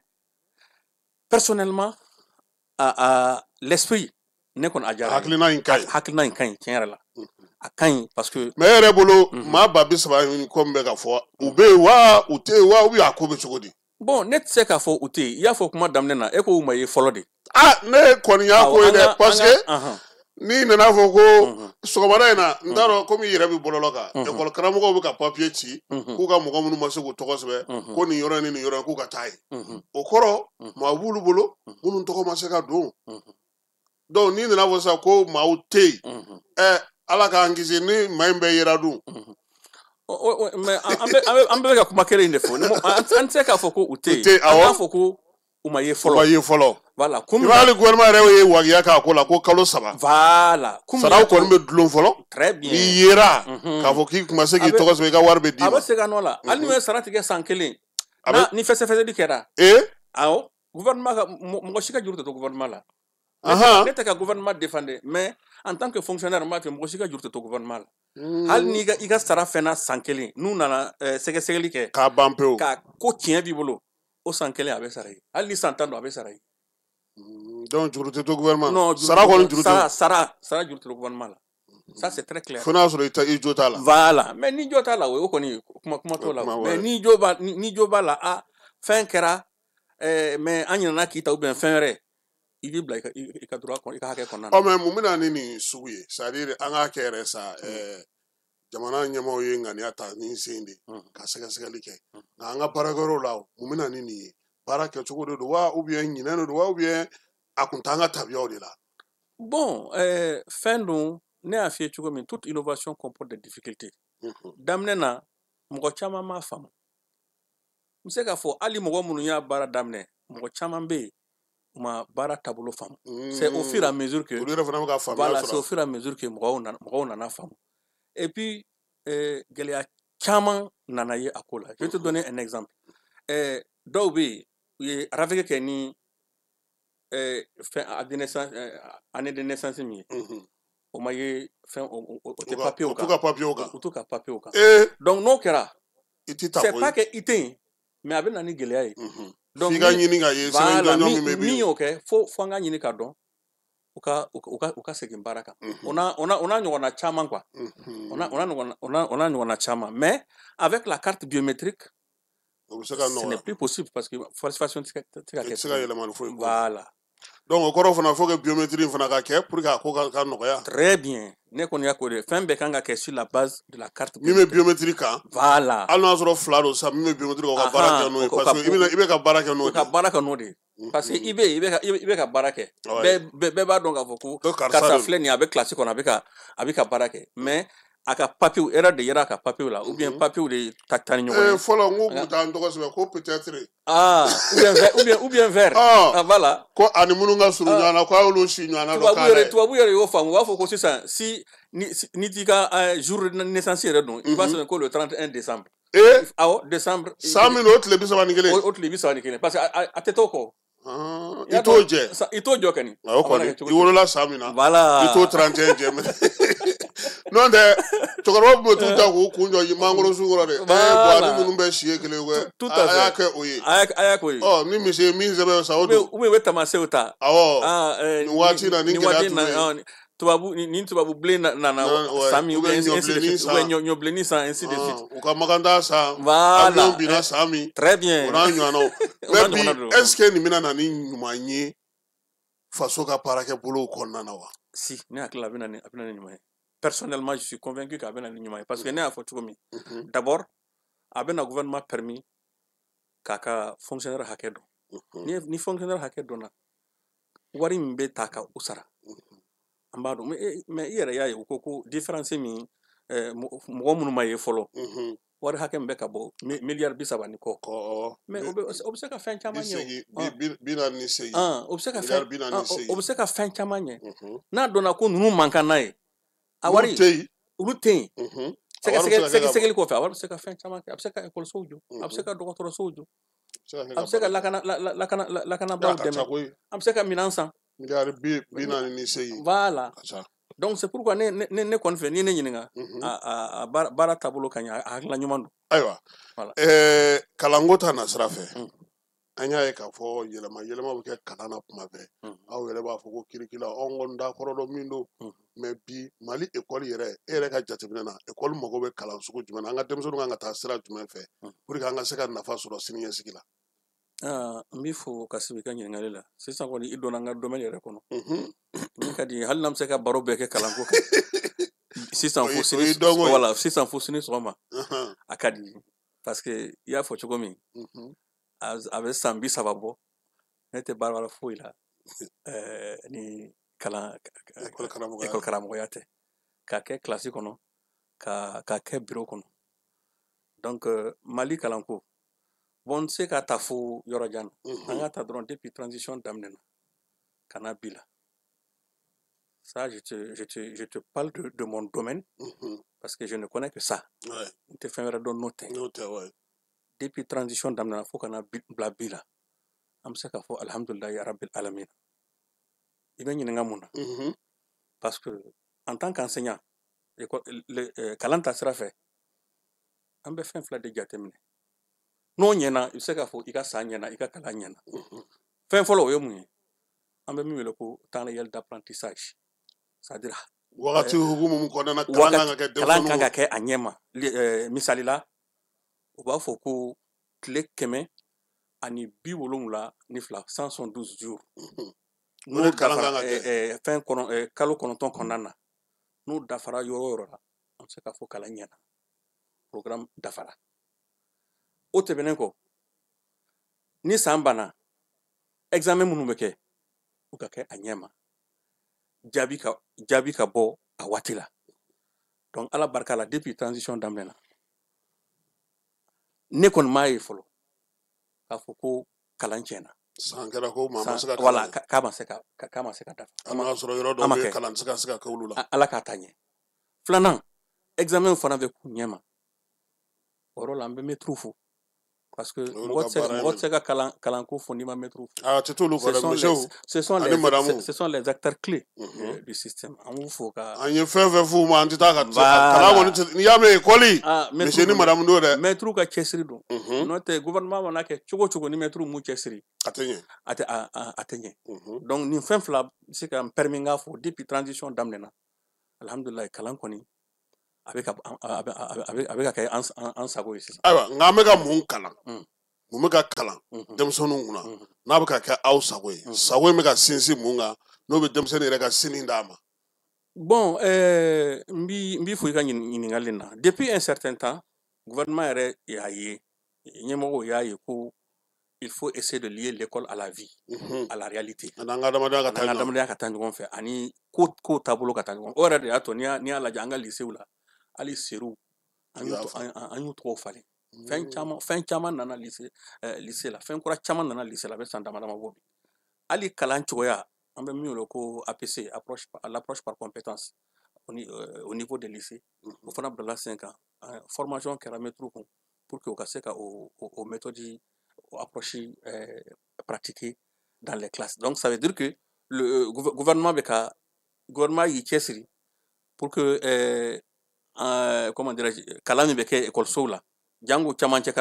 personnellement, l'esprit ne kɔni a diyara. Hakilina in ka ɲi. Hakilina in ka ɲi tiɲɛ yɛrɛ la. A ka ɲi parce que. Mais e yɛrɛ bolo, maa 30,000 ni kɔ min bɛ ka fɔ, u bɛ yen wa u tɛ yen wa, ou bien a ko bɛ cogo di? Bon, ne tɛ se k'a fɔ u tɛ yen. I y'a fɔ kuma daminɛ na, e ko u ma ye fɔlɔ de. Ah, ne kɔni y'a ko ye dɛ, parce que n'i nana fɔ ko sɔgɔmada in na, n t'a dɔn komi i yɛrɛ bɛ bɔlɔlɔ kan, ekɔli karamɔgɔw bɛ ka papiye ci k'u ka mɔgɔ minnu ma se k'u tɔgɔ sɛbɛn, ko nin yɔrɔ in ni nin yɔrɔ in, k'u ka taa yen. O kɔrɔ maa b'olu bolo minnu tɔgɔ ma se ka don. Donc n'i nana fɔ sisan ko maaw tɛ yen, Ala k'an kisi ni maa in bɛɛ yera dun. Mais an bɛ ka kuma kelen in de fɔ. An tɛ se k'a fɔ ko u tɛ yen. An b'a fɔ ko u ma ye fɔlɔ. U ma ye fɔlɔ. Voilà. I b'a hali gouvernement yɛrɛ ye wajibiya k'a ko la ko kalo 3. Voilà. Saraw kɔni bɛ dulon fɔlɔ. Très bien. N'i yera k'a fɔ k'i kun ma se k'i tɔgɔ sɛbɛn, i ka wari bɛ d'i ma. A bɛ segin a nɔ la. Hali n'u ye sara tigɛ san 1. Ni fɛsɛfɛsɛli kɛra. Awɔ. Gouvernement ka mɔgɔ si ka juru tɛ to gouvernement la. Ne tɛ ka gouvernement défendre, mais en tant que fonctionnaire, n b'a fɛ mɔgɔ si ka juru tɛ to gouvernement la. Hali n'i i ka sara fɛnna san 1, n'u nana sɛgɛsɛgɛli kɛ. K'a ban pewu. Ka ko tiɲɛ b'i bolo, o san 1 a bɛ sara i ye. Hali ni san 10 don, a bɛ sara i ye. Donc juru tɛ to gouvernement. Non, sara kɔni juru tɛ. Sara juru tɛ to gouvernement la. Ça c'est très clair. Fo n'a sɔrɔ i jo t'a la. Voilà, mais ni jo t'a la, o kɔni kuma t'o la. Mais ni jo b'a la, ah fɛn kɛra, mais an ɲinɛna k'i ta ou bien fɛn wɛrɛ. I b'i bila i ka droit kɔnɔ, i ka hakɛ kɔnɔna na. Ɔ mais mun bɛ na ni nin sugu ye? C'est à dire an k'a kɛ yɛrɛ sa, jamana ɲɛmaaw ye ŋaniya ta ni sen de ka sɛgɛsɛgɛli kɛ, nka an ka baarakɛyɔrɔw la, mun bɛ na ni nin ye? Baara kɛcogo de don wa, ou bien ɲinɛ de don wa, ou bien a kun t'an ka tabiyaw de la? Bon, fɛn don, ne y'a f'i ye cogo min, toute innovation comporte des difficultés. Daminɛ na, mɔgɔ caman m'a faamu. N bɛ se k'a fɔ hali mɔgɔ minnu y'a baara daminɛ, mɔgɔ caman bɛ yen u ma baara taabolo faamu. C'est au fur et à mesure que olu yɛrɛ fana bɛ ka faamuya sɔrɔ. Voilà, c'est au fur et à mesure que mɔgɔw nana faamu. Et puis gɛlɛya caman nana ye a ko la. Je vais te donner un exemple. Dɔw bɛ yen, u ye RAVEC kɛ ni fɛn année de naissance min ye, o ma ye fɛn, o tɛ papier kan. U t'u ka papier kan. U t'u ka papier kan. Donc n'o kɛra, c'est pas que i tɛ yen, mais a bɛ na ni gɛlɛya ye. Donc f'i ka ɲini ka ye sɛbɛn jɔnjɔn min bɛ min y'o kɛ, fo an ka ɲini ka dɔn, u ka segin baara kan. O n'a ɲɔgɔnna caman quoi. O n'a ɲɔgɔnna caman. Mais avec la carte biométrique, ce n'est plus possible parce que falsification tɛ se ka kɛ. I tɛ se ka yɛlɛma ni foyi. Voilà. Donc o kɔrɔ fana faut que biométrie in fana ka kɛ pour que a ko ka nɔgɔya. Très bien, ne kɔni y'a k'o de fɛn bɛɛ kan ka kɛ sur la base de la carte. Min bɛ biométrie kan. Voilà. Hali n'a sɔrɔ fila don sisan, min bɛ biométrie kan, o ka baara kɛ n'o ye, parce que i bɛ ka baara kɛ n'o de. O ka baara kɛ n'o de ye. Parce que i bɛ ka baara kɛ. Bɛɛ b'a dɔn k'a fɔ ko karisa filɛ nin ye, a bɛ classe kɔnɔ, a bɛ ka baara kɛ, mais a ka papier, erreur de yera a ka papier la, ou bien papier de ta ni ɲɔgɔn ye. Fɔlɔ n ko k'u t'an tɔgɔ sɛbɛn ko peut-être. Ah, ou bien vert. Ah, voilà. Ko ani minnu ka surun ɲɔgɔn na, ko a y'olu si ɲɔgɔn na dɔ k'a lajɛ. Tubabu yɛrɛ y'o faamu, u b'a fɔ ko sisan si ni t'i ka jour de naissance yɛrɛ dɔn, i b'a sɛbɛn ko le 31 décembre. Ee. Awɔ, décembre. San min don, o tile 31. O tile 31, parce que a tɛ t'o kɔ. I t'o jɛ. I t'o jɔ kɔni. Awɔ kɔni, i wolola san min na. Voilà. I t'o 31 jɛ. N'o tɛ, cɛkɔrɔba tun bɛ t'u ta k'u kun jɔ mangoro sun kɔrɔ de. Bon, ani ninnu bɛɛ si ye kelen ye. A y'a kɛ o ye. A y'a k'o ye. Ɔ, ni misi ye min sɛbɛn sa, o don. Ou bien u bɛ tamasew ta. Awɔ. Nin waati na, ni gɛlɛya tun bɛ yen. Tubabu ni tubabu bilen nana san min, ou bien ɲɔbilenni san, ainsi de suite. U ka makanda san. Voilà. Avion binna san min. Très bien. O n'a ɲɔgɔnnaw. Mais bi, est ce que nin bɛna na ni ɲuman ye faso ka baarakɛbolow kɔnɔna na wa? Si, ne hakili la a bɛ na ni ɲuman ye. Personnellement, je suis convaincu k'a bɛ na ni ɲuman ye, parce que ne y'a fɔ cogo min. D'abord, a bɛ na gouvernement permis k'a ka fonctionnaire hakɛ dɔn. Ni fonctionnaire hakɛ dɔnna, wari min bɛ ta ka o sara. An b'a dɔn, mais i yɛrɛ y'a ye, u ko différence min mɔgɔ minnu ma ye fɔlɔ, wari hakɛ min bɛ ka bɔ miliyari 30 ni kɔ, mais o bɛ se ka fɛn caman ɲɛ. 48. O bɛ se ka fɛn, o bɛ se ka fɛn caman ɲɛ. N'a dɔnna ko ninnu man kan n'a ye, a wari olu tɛ yen. Sɛgɛsɛgɛli kɔfɛ, a wari bɛ se ka fɛn caman kɛ. A bɛ se ka ekɔlisow jɔ, a bɛ se ka dɔgɔtɔrɔsow jɔ, a bɛ se ka lakanabaaw dɛmɛ, a bɛ se ka minɛn san. Miliyari 48. Voilà. Donc c'est pourquoi ne kɔni fɛ, n'i ye ne ɲininka, a baara taabolo ka ɲi, a hakilina ɲuman don. Ayiwa, kalanko ta nasira fɛ, an y'a ye k'a fɔ yɛlɛma yɛlɛma bɛ kɛ kalan na kuma bɛɛ. Aw yɛrɛ b'a fɔ ko kirikila, anw kɔni t'a kɔrɔ dɔn min don. Mais bi Mali ekɔli yɛrɛ, e yɛrɛ ka jateminɛ na, ekɔli mago bɛ kalan sugu jumɛn na? An ka denmisɛnninw kan ka taa sira jumɛn fɛ pour que an ka se ka nafa sɔrɔ siniɲɛsigi la? N b'i fo ka sigi i ka ɲininkali la. Sisan kɔni, i donna n ka domaine yɛrɛ kɔnɔ. Min ka di, hali n'an bɛ se ka baro bɛɛ kɛ kalanko kan. Sisan fo sini, voilà, sisan fo sini sɔgɔma. A ka di, parce que i y'a fɔ cogo min, a bɛ san 30 bɔ, ne tɛ baara wɛrɛ foyi la ni kalan école karamɔgɔya tɛ. K'a kɛ classe kɔnɔ, k'a kɛ bureau kɔnɔ. Donc Mali kalanko, bon, n tɛ se ka ta fo yɔrɔ jan na. An ka ta dɔrɔn depuis transition daminɛna ka na bi la. Ça, je te parle de mon domaine, parce que je ne connais que ça. N tɛ fɛn wɛrɛ dɔn n'o tɛ. Depuis transition daminɛna fo ka na bila bi la, an bɛ se k'a fɔ alhamdulilayi rabbil alamin. I bɛ ɲininka mun na? Parce que en tant qu'enseignant, kalan ta sira fɛ, an bɛ fɛn fila de jateminɛ. N'o ɲɛna, i bɛ se k'a fɔ i ka san ɲɛna, i ka kalan ɲɛna. Fɛn fɔlɔ, o ye mun ye? An bɛ min wele ko temps réel d'apprentissage, c'est-à-dire wagati hukumu min kɔnɔna na kalan kan ka kɛ denmisɛnninw, kalan kan ka kɛ a ɲɛ ma. Misali la, u b'a fɔ ko tile 172, 172 jours. N'o dafara fɛn kɔnɔ, kalo 9 kɔnɔna na, n'o dafara yɔrɔ o yɔrɔ la, an bɛ se k'a fɔ kalan ɲɛna, programme dafara. O tɛmɛnen kɔ, ni san banna, examen minnu bɛ kɛ, u ka kɛ a ɲɛ ma, jaabi ka bɔ a waati la. Donc Ala barika la, depuis transition daminɛna, ne kɔni m'a ye fɔlɔ k'a fɔ ko kalan tiɲɛna. San kɛra ko maa ma se ka kalan. Voilà, k'a ma se ka dafa. An b'a sɔrɔ yɔrɔ dɔw bɛ kalan tɛ se ka kɛ olu la. Ala k'a ta ɲɛ. Filanan, examen fana bɛ k'u ɲɛ ma. O yɔrɔ la, an bɛ mɛtiriw fo. Parce que mɔgɔ tɛ se ka kalanko fo n'i ma mɛtiriw fo. Ah, tɛ t'olu kɔ dɛ, misiw ani madamu. Ce sont les acteurs clés du système. An b'u fo ka. An ye fɛn fɛn f'u ma, an tɛ taa ka kalan kɔni tɛ, n'i y'a mɛn ekɔli. Monsieur ni madame don dɛ. Mɛtiriw ka cɛsiri don. N'o tɛ, gouvernement mana kɛ cogo o cogo, ni mɛtiriw m'u cɛsiri. A tɛ ɲɛ. A tɛ ɲɛ. Donc nin fɛn fila bɛ se ka n permis n k'a fɔ depuis transition daminɛna, alhamdulilayi, kalan kɔni a bɛ ka kɛ an sago ye sisan. Ayiwa, nka an bɛ ka mun kalan? Mun bɛ ka kalan denmisɛnninw kunna n'a bɛ ka kɛ aw sago ye, sago in bɛ ka sinsin mun kan, n'o bɛ denmisɛnnin yɛrɛ ka sini d'a ma? Bon, n b'i fo i ka ɲininkali na. Depuis un certain temps, gouvernement yɛrɛ y'a ye, ɲɛmɔgɔw y'a ye ko il faut essayer de lier l'école à la vie, à la réalité. Ani an ka adamadenya ka taa ɲɔgɔn. Adamadenya ka taa ɲɔgɔn fɛ, ani ko taabolo ka taa ɲɔgɔn fɛ. O yɛrɛ de y'a to n'i y'a lajɛ an ka lycée la, hali seru an y'u tɔgɔw falen. Fɛn caman nana lycée la, fɛn kura caman nana lycée la, a bɛ san dama dama bɔ bi. Hali kalan cogoya, an bɛ min wele ko APC, l'approche par compétence au niveau des lycées, o fana bilala sen kan. Formation kɛra mɛtiriw kun pour que u ka se ka o méthode, o approche pratiquer dans les classes. Donc ça veut dire que le gouvernement bɛ ka gouvernement y'i cɛsiri pour que comment dirais-je, kalan min bɛ kɛ ekɔlisow la, jango camancɛ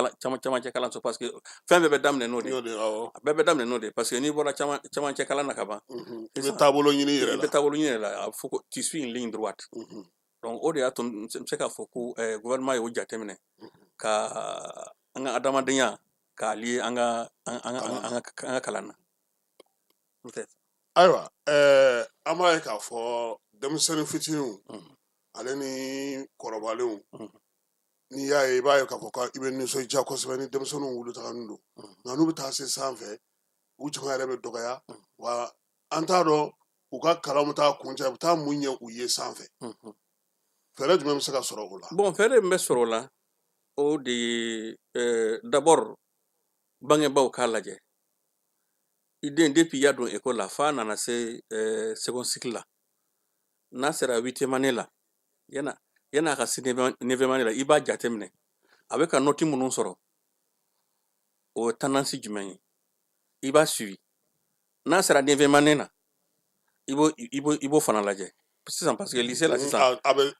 kalanso, parce que fɛn bɛɛ bɛ daminɛ n'o de ye. A bɛɛ bɛ daminɛ n'o de ye, parce que n'i bɔra camancɛ kalan na ka ban, i bɛ taabolo ɲini i yɛrɛ la. I bɛ taabolo ɲini yɛrɛ la, a bɛ fɔ ko tu suis une ligne droite. Donc o de y'a to n bɛ se k'a fɔ ko gouvernement y'o jateminɛ ka an ka adamadenya k'a lier an ka kalan na. Ayiwa, an b'a ye k'a fɔ denmisɛnnin fitininw ale ni kɔrɔbalenw, n'i y'a ye, i b'a ye k'a fɔ i bɛ nisɔndiya kosɛbɛ ni denmisɛnninw wuli tagalen don, nka n'u bɛ taa se sanfɛ, u caman yɛrɛ bɛ dɔgɔya, wa an t'a dɔn u ka kalan bɛ taa kuncɛ, a bɛ taa mun ɲɛ u ye sanfɛ. Fɛɛrɛ jumɛn bɛ se ka sɔrɔ o la? Bon, fɛɛrɛ min bɛ sɔrɔ o la, o de ye d'abord bangebaaw k'a lajɛ. I den depuis i y'a don école la f'a nana se second cycle la, n'a sera huitième année la, yan'a ka se neuvième année la, i b'a jateminɛ a bɛ ka nɔti minnu sɔrɔ, o ye tendance jumɛn ye, i b'a suivi. N'a sera neuvième année na, i b'o fana lajɛ sisan, parce que lycée la sisan a bɛ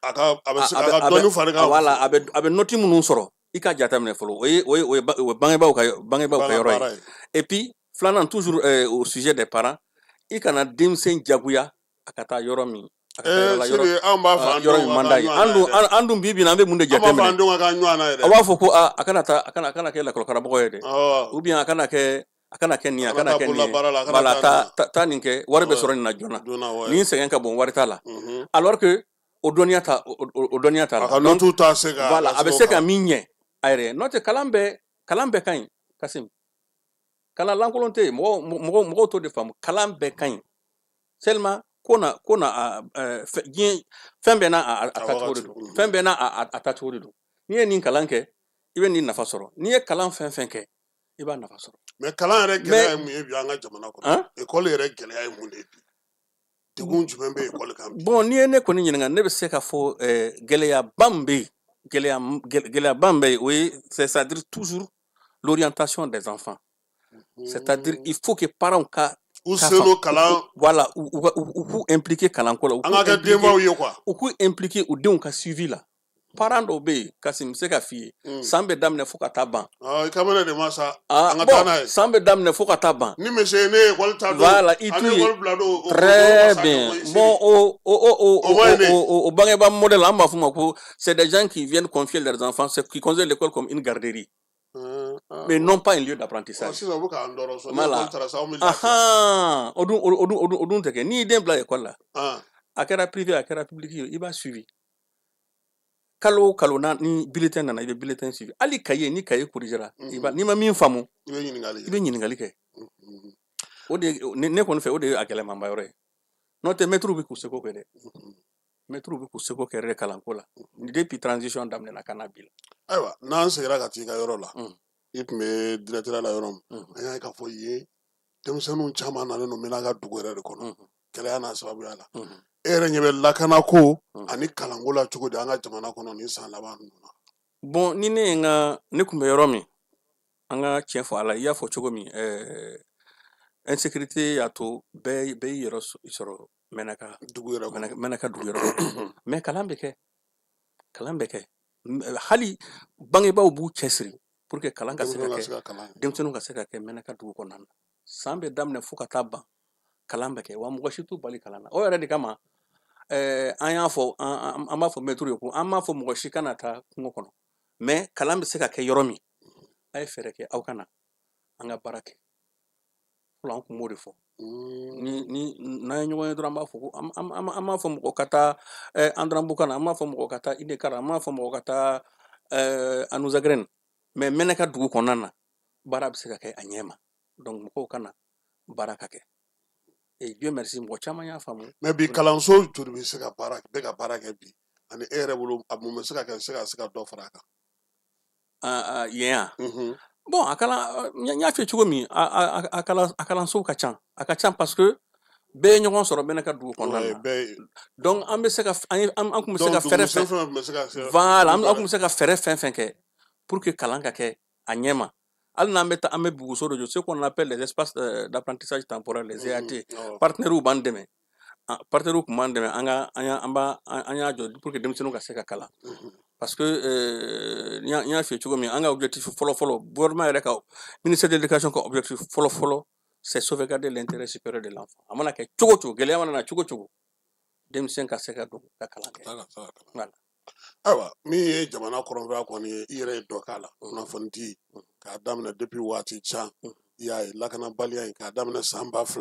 se ka dɔɔni fara kan. Voilà, a bɛ nɔti minnu sɔrɔ, i ka jateminɛ fɔlɔ, o ye bangebaaw ka yɔrɔ ye. Et puis filanan, toujours au sujet des parents, i kana denmisɛn jagoya a ka taa yɔrɔ min. An b'a fɔ yɔrɔ min man d'a ye. An dun bi bi in na, an bɛ mun de jateminɛ? An b'a fɔ an denw ka ɲɔgɔn na yɛrɛ. A b'a fɔ ko a kana taa, a kana kɛ lakɔlikaramɔgɔ ye dɛ, ou bien a kana kɛ nin ye, a kana kɛ nin ye. Voilà, taa nin kɛ, wari bɛ sɔrɔ nin na joona. Nin sɛgɛn ka bon, wari t'a la. Alors que o dɔnniya t'a la. A ka nɔtiw t'a se ka. Voilà, a bɛ se ka min ɲɛ a yɛrɛ ye. N'o tɛ kalan bɛɛ ka ɲi, Kasim. Kalan lankolon tɛ yen, mɔgɔw t'o de faamu. Kalan bɛɛ ka ɲi. Seulement ko na diɲɛ fɛn bɛɛ n'a a taacogo de don. Fɛn bɛɛ n'a a taacogo de don. N'i ye nin kalan kɛ, i bɛ nin nafa sɔrɔ. N'i ye kalan fɛn fɛn kɛ, i b'a nafa sɔrɔ. Mais kalan yɛrɛ gɛlɛya ye mun ye bi an ka jamana kɔnɔ? École yɛrɛ gɛlɛya ye mun de ye bi? Degun jumɛn bɛ école kan bi? Bon, n'i ye ne kɔni ɲininka, ne bɛ se k'a fɔ gɛlɛyaba min bɛ yen, gɛlɛyaba min bɛ yen, o ye, c'est-à-dire toujours l'orientation des enfants. C'est-à-dire il faut que parents ka u sen don kalan, voilà, u k'u impliquer kalanko la. An ka kɛ denbaw ye quoi. U k'u impliquer u denw ka suivi la. Parents dɔw bɛ yen, Kasim, n bɛ se ka f'i ye, san bɛ daminɛ fo ka taa ban. I ka mɛnɛ de ma sa, an ka taa n'a ye. San bɛ daminɛ fo ka taa ban. Ni monsieur ne ye école ta don, voilà, i t'u ye. Très bien. Bon, o bangebaa modèle, an b'a fɔ o ma ko c'est des gens qui viennent confier leurs enfants, qui considèrent l'école comme une garderie. Mais non pas un lieu d'apprentissage. Voilà. O dun tɛ kɛ. N'i y'i den bila école la, a kɛra privé, a kɛra public ye, i b'a suivi. Kalo o kalo, ni bulletin nana, i bɛ bulletin suivi. Hali cahier, ni cahier corrigera, n'i ma min faamu, i bɛ ɲininkali kɛ. O de ne kɔni fɛ, o de ye a gɛlɛmanba yɔrɔ ye. N'o tɛ, mɛtiriw bɛ k'u seko kɛ dɛ. Mɛtiriw bɛ k'u seko kɛ yɛrɛ kalanko la. Depuis transition daminɛna ka na bi la. Ayiwa, n'an seginna ka t'i ka yɔrɔ la, i tun bɛ directeur la yɔrɔ min, an y'a ye k'a fɔ yen denmisɛnninw caman nalen don Menaka dugu yɛrɛ de kɔnɔ, gɛlɛya n'a sababuya la. E yɛrɛ ɲɛ bɛ lakanako ani kalanko la cogo di an ka jamana kɔnɔ nin san laban ninnu na? Bon, ni ne ye n ka, ne tun bɛ yɔrɔ min, an ka tiɲɛ fɔ a la, i y'a fɔ cogo min, insécurité y'a to bɛɛ y'i yɛrɛ sɔrɔ Menaka dugu yɛrɛ kɔnɔ. Menaka dugu yɛrɛ kɔnɔ. Mais kalan bɛ kɛ. Hali bangebaaw b'u cɛsiri pour que kalan ka se ka kɛ, denmisɛnninw ka se ka kɛ Menaka dugu kɔnɔna na. San bɛ daminɛ fo ka taa ban, kalan bɛ kɛ, wa mɔgɔ si t'u bali kalan na. O yɛrɛ de kama, an y'a fɔ, an b'a fɔ mɛtiriw ye ko an m'a fɔ mɔgɔ si kana taa kungo kɔnɔ, mais kalan bɛ se ka kɛ yɔrɔ min, a ye fɛɛrɛ kɛ aw ka na. An ka baara kɛ. Fɔlɔ an tun b'o de fɔ. Ni n'an ye ɲɔgɔn ye dɔrɔn, an b'a fɔ ko an b'a fɔ mɔgɔ ka taa Andrambuka na, an b'a fɔ mɔgɔ ka taa IDK la, an b'a fɔ mɔgɔ ka taa Anouzagrɛn. Mais Mɛnɛka dugu kɔnɔna na, baara bɛ se ka kɛ a ɲɛ ma. Donc mɔgɔw ka na baara ka kɛ. Et Dieu merci, mɔgɔ caman y'a faamu. Mais bi, kalanso joli bɛ se ka baara bɛ ka baara kɛ bi? Ani e yɛrɛ bolo, a mun bɛ se ka kɛ se ka dɔ fara a kan? Yen yan? Bon, a kalan, n y'a f'i ye cogo min, a kalansow ka ca, a ka ca, parce que bɛɛ ye ɲɔgɔn sɔrɔ Mɛnɛka dugu kɔnɔna na. Donc an bɛ se ka an kun bɛ se ka fɛɛrɛ fɛn, voilà, an kun bɛ se ka fɛɛrɛ fɛn fɛn kɛ pour que kalan ka kɛ a ɲɛ ma. Hali n'an bɛ taa, an bɛ buguso dɔ jɔ, ce qu'on appelle les espaces d'apprentissage temporaire, les EAT. Partenaires b'an dɛmɛ, partenaires tun b'an dɛmɛ, an ka an y'a an b'a an y'a jɔ pour que denmisɛnninw ka se ka kalan. Parce que n y'a f'i ye cogo min, an ka objectif fɔlɔ fɔlɔ, gouvernement yɛrɛ ka ministère de l'éducation ka objectif fɔlɔ fɔlɔ, c'est sauvegarder l'intérêt supérieur de l'enfant. A mana kɛ cogo o cogo, gɛlɛya mana na cogo o cogo, denmisɛn ka se ka don ka kalan kɛ. Voilà. Ayiwa, min ye jamana kɔrɔnfɛla kɔni ye, i yɛrɛ ye dɔ k'a la kunnafoni di k'a daminɛ depuis waati can. I y'a ye, lakanabaliya in k'a daminɛ san 2012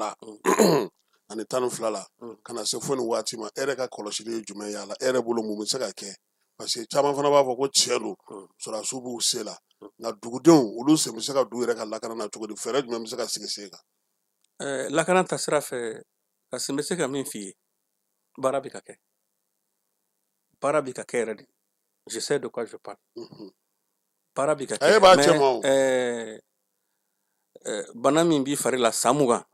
la ka na se fo nin waati ma, e yɛrɛ ka kɔlɔsili ye jumɛn ye a la? E yɛrɛ bolo, mun bɛ se ka kɛ? Parce que caman fana b'a fɔ ko tiɲɛ don, sɔrɔdasiw b'u se la, nka dugudenw olu sen bɛ se ka du yɛrɛ ka lakana na cogo di? Fɛɛrɛ jumɛn bɛ se ka sigi sen kan? Lakana ta sira fɛ, parce que n bɛ se ka min f'i ye, baara bɛ ka kɛ, baara bɛ ka kɛ yɛrɛ de. Je sais de quoi je parle. Baara bɛ ka kɛ. E b'a cɛ ma o. Bana min b'i fari la san 20,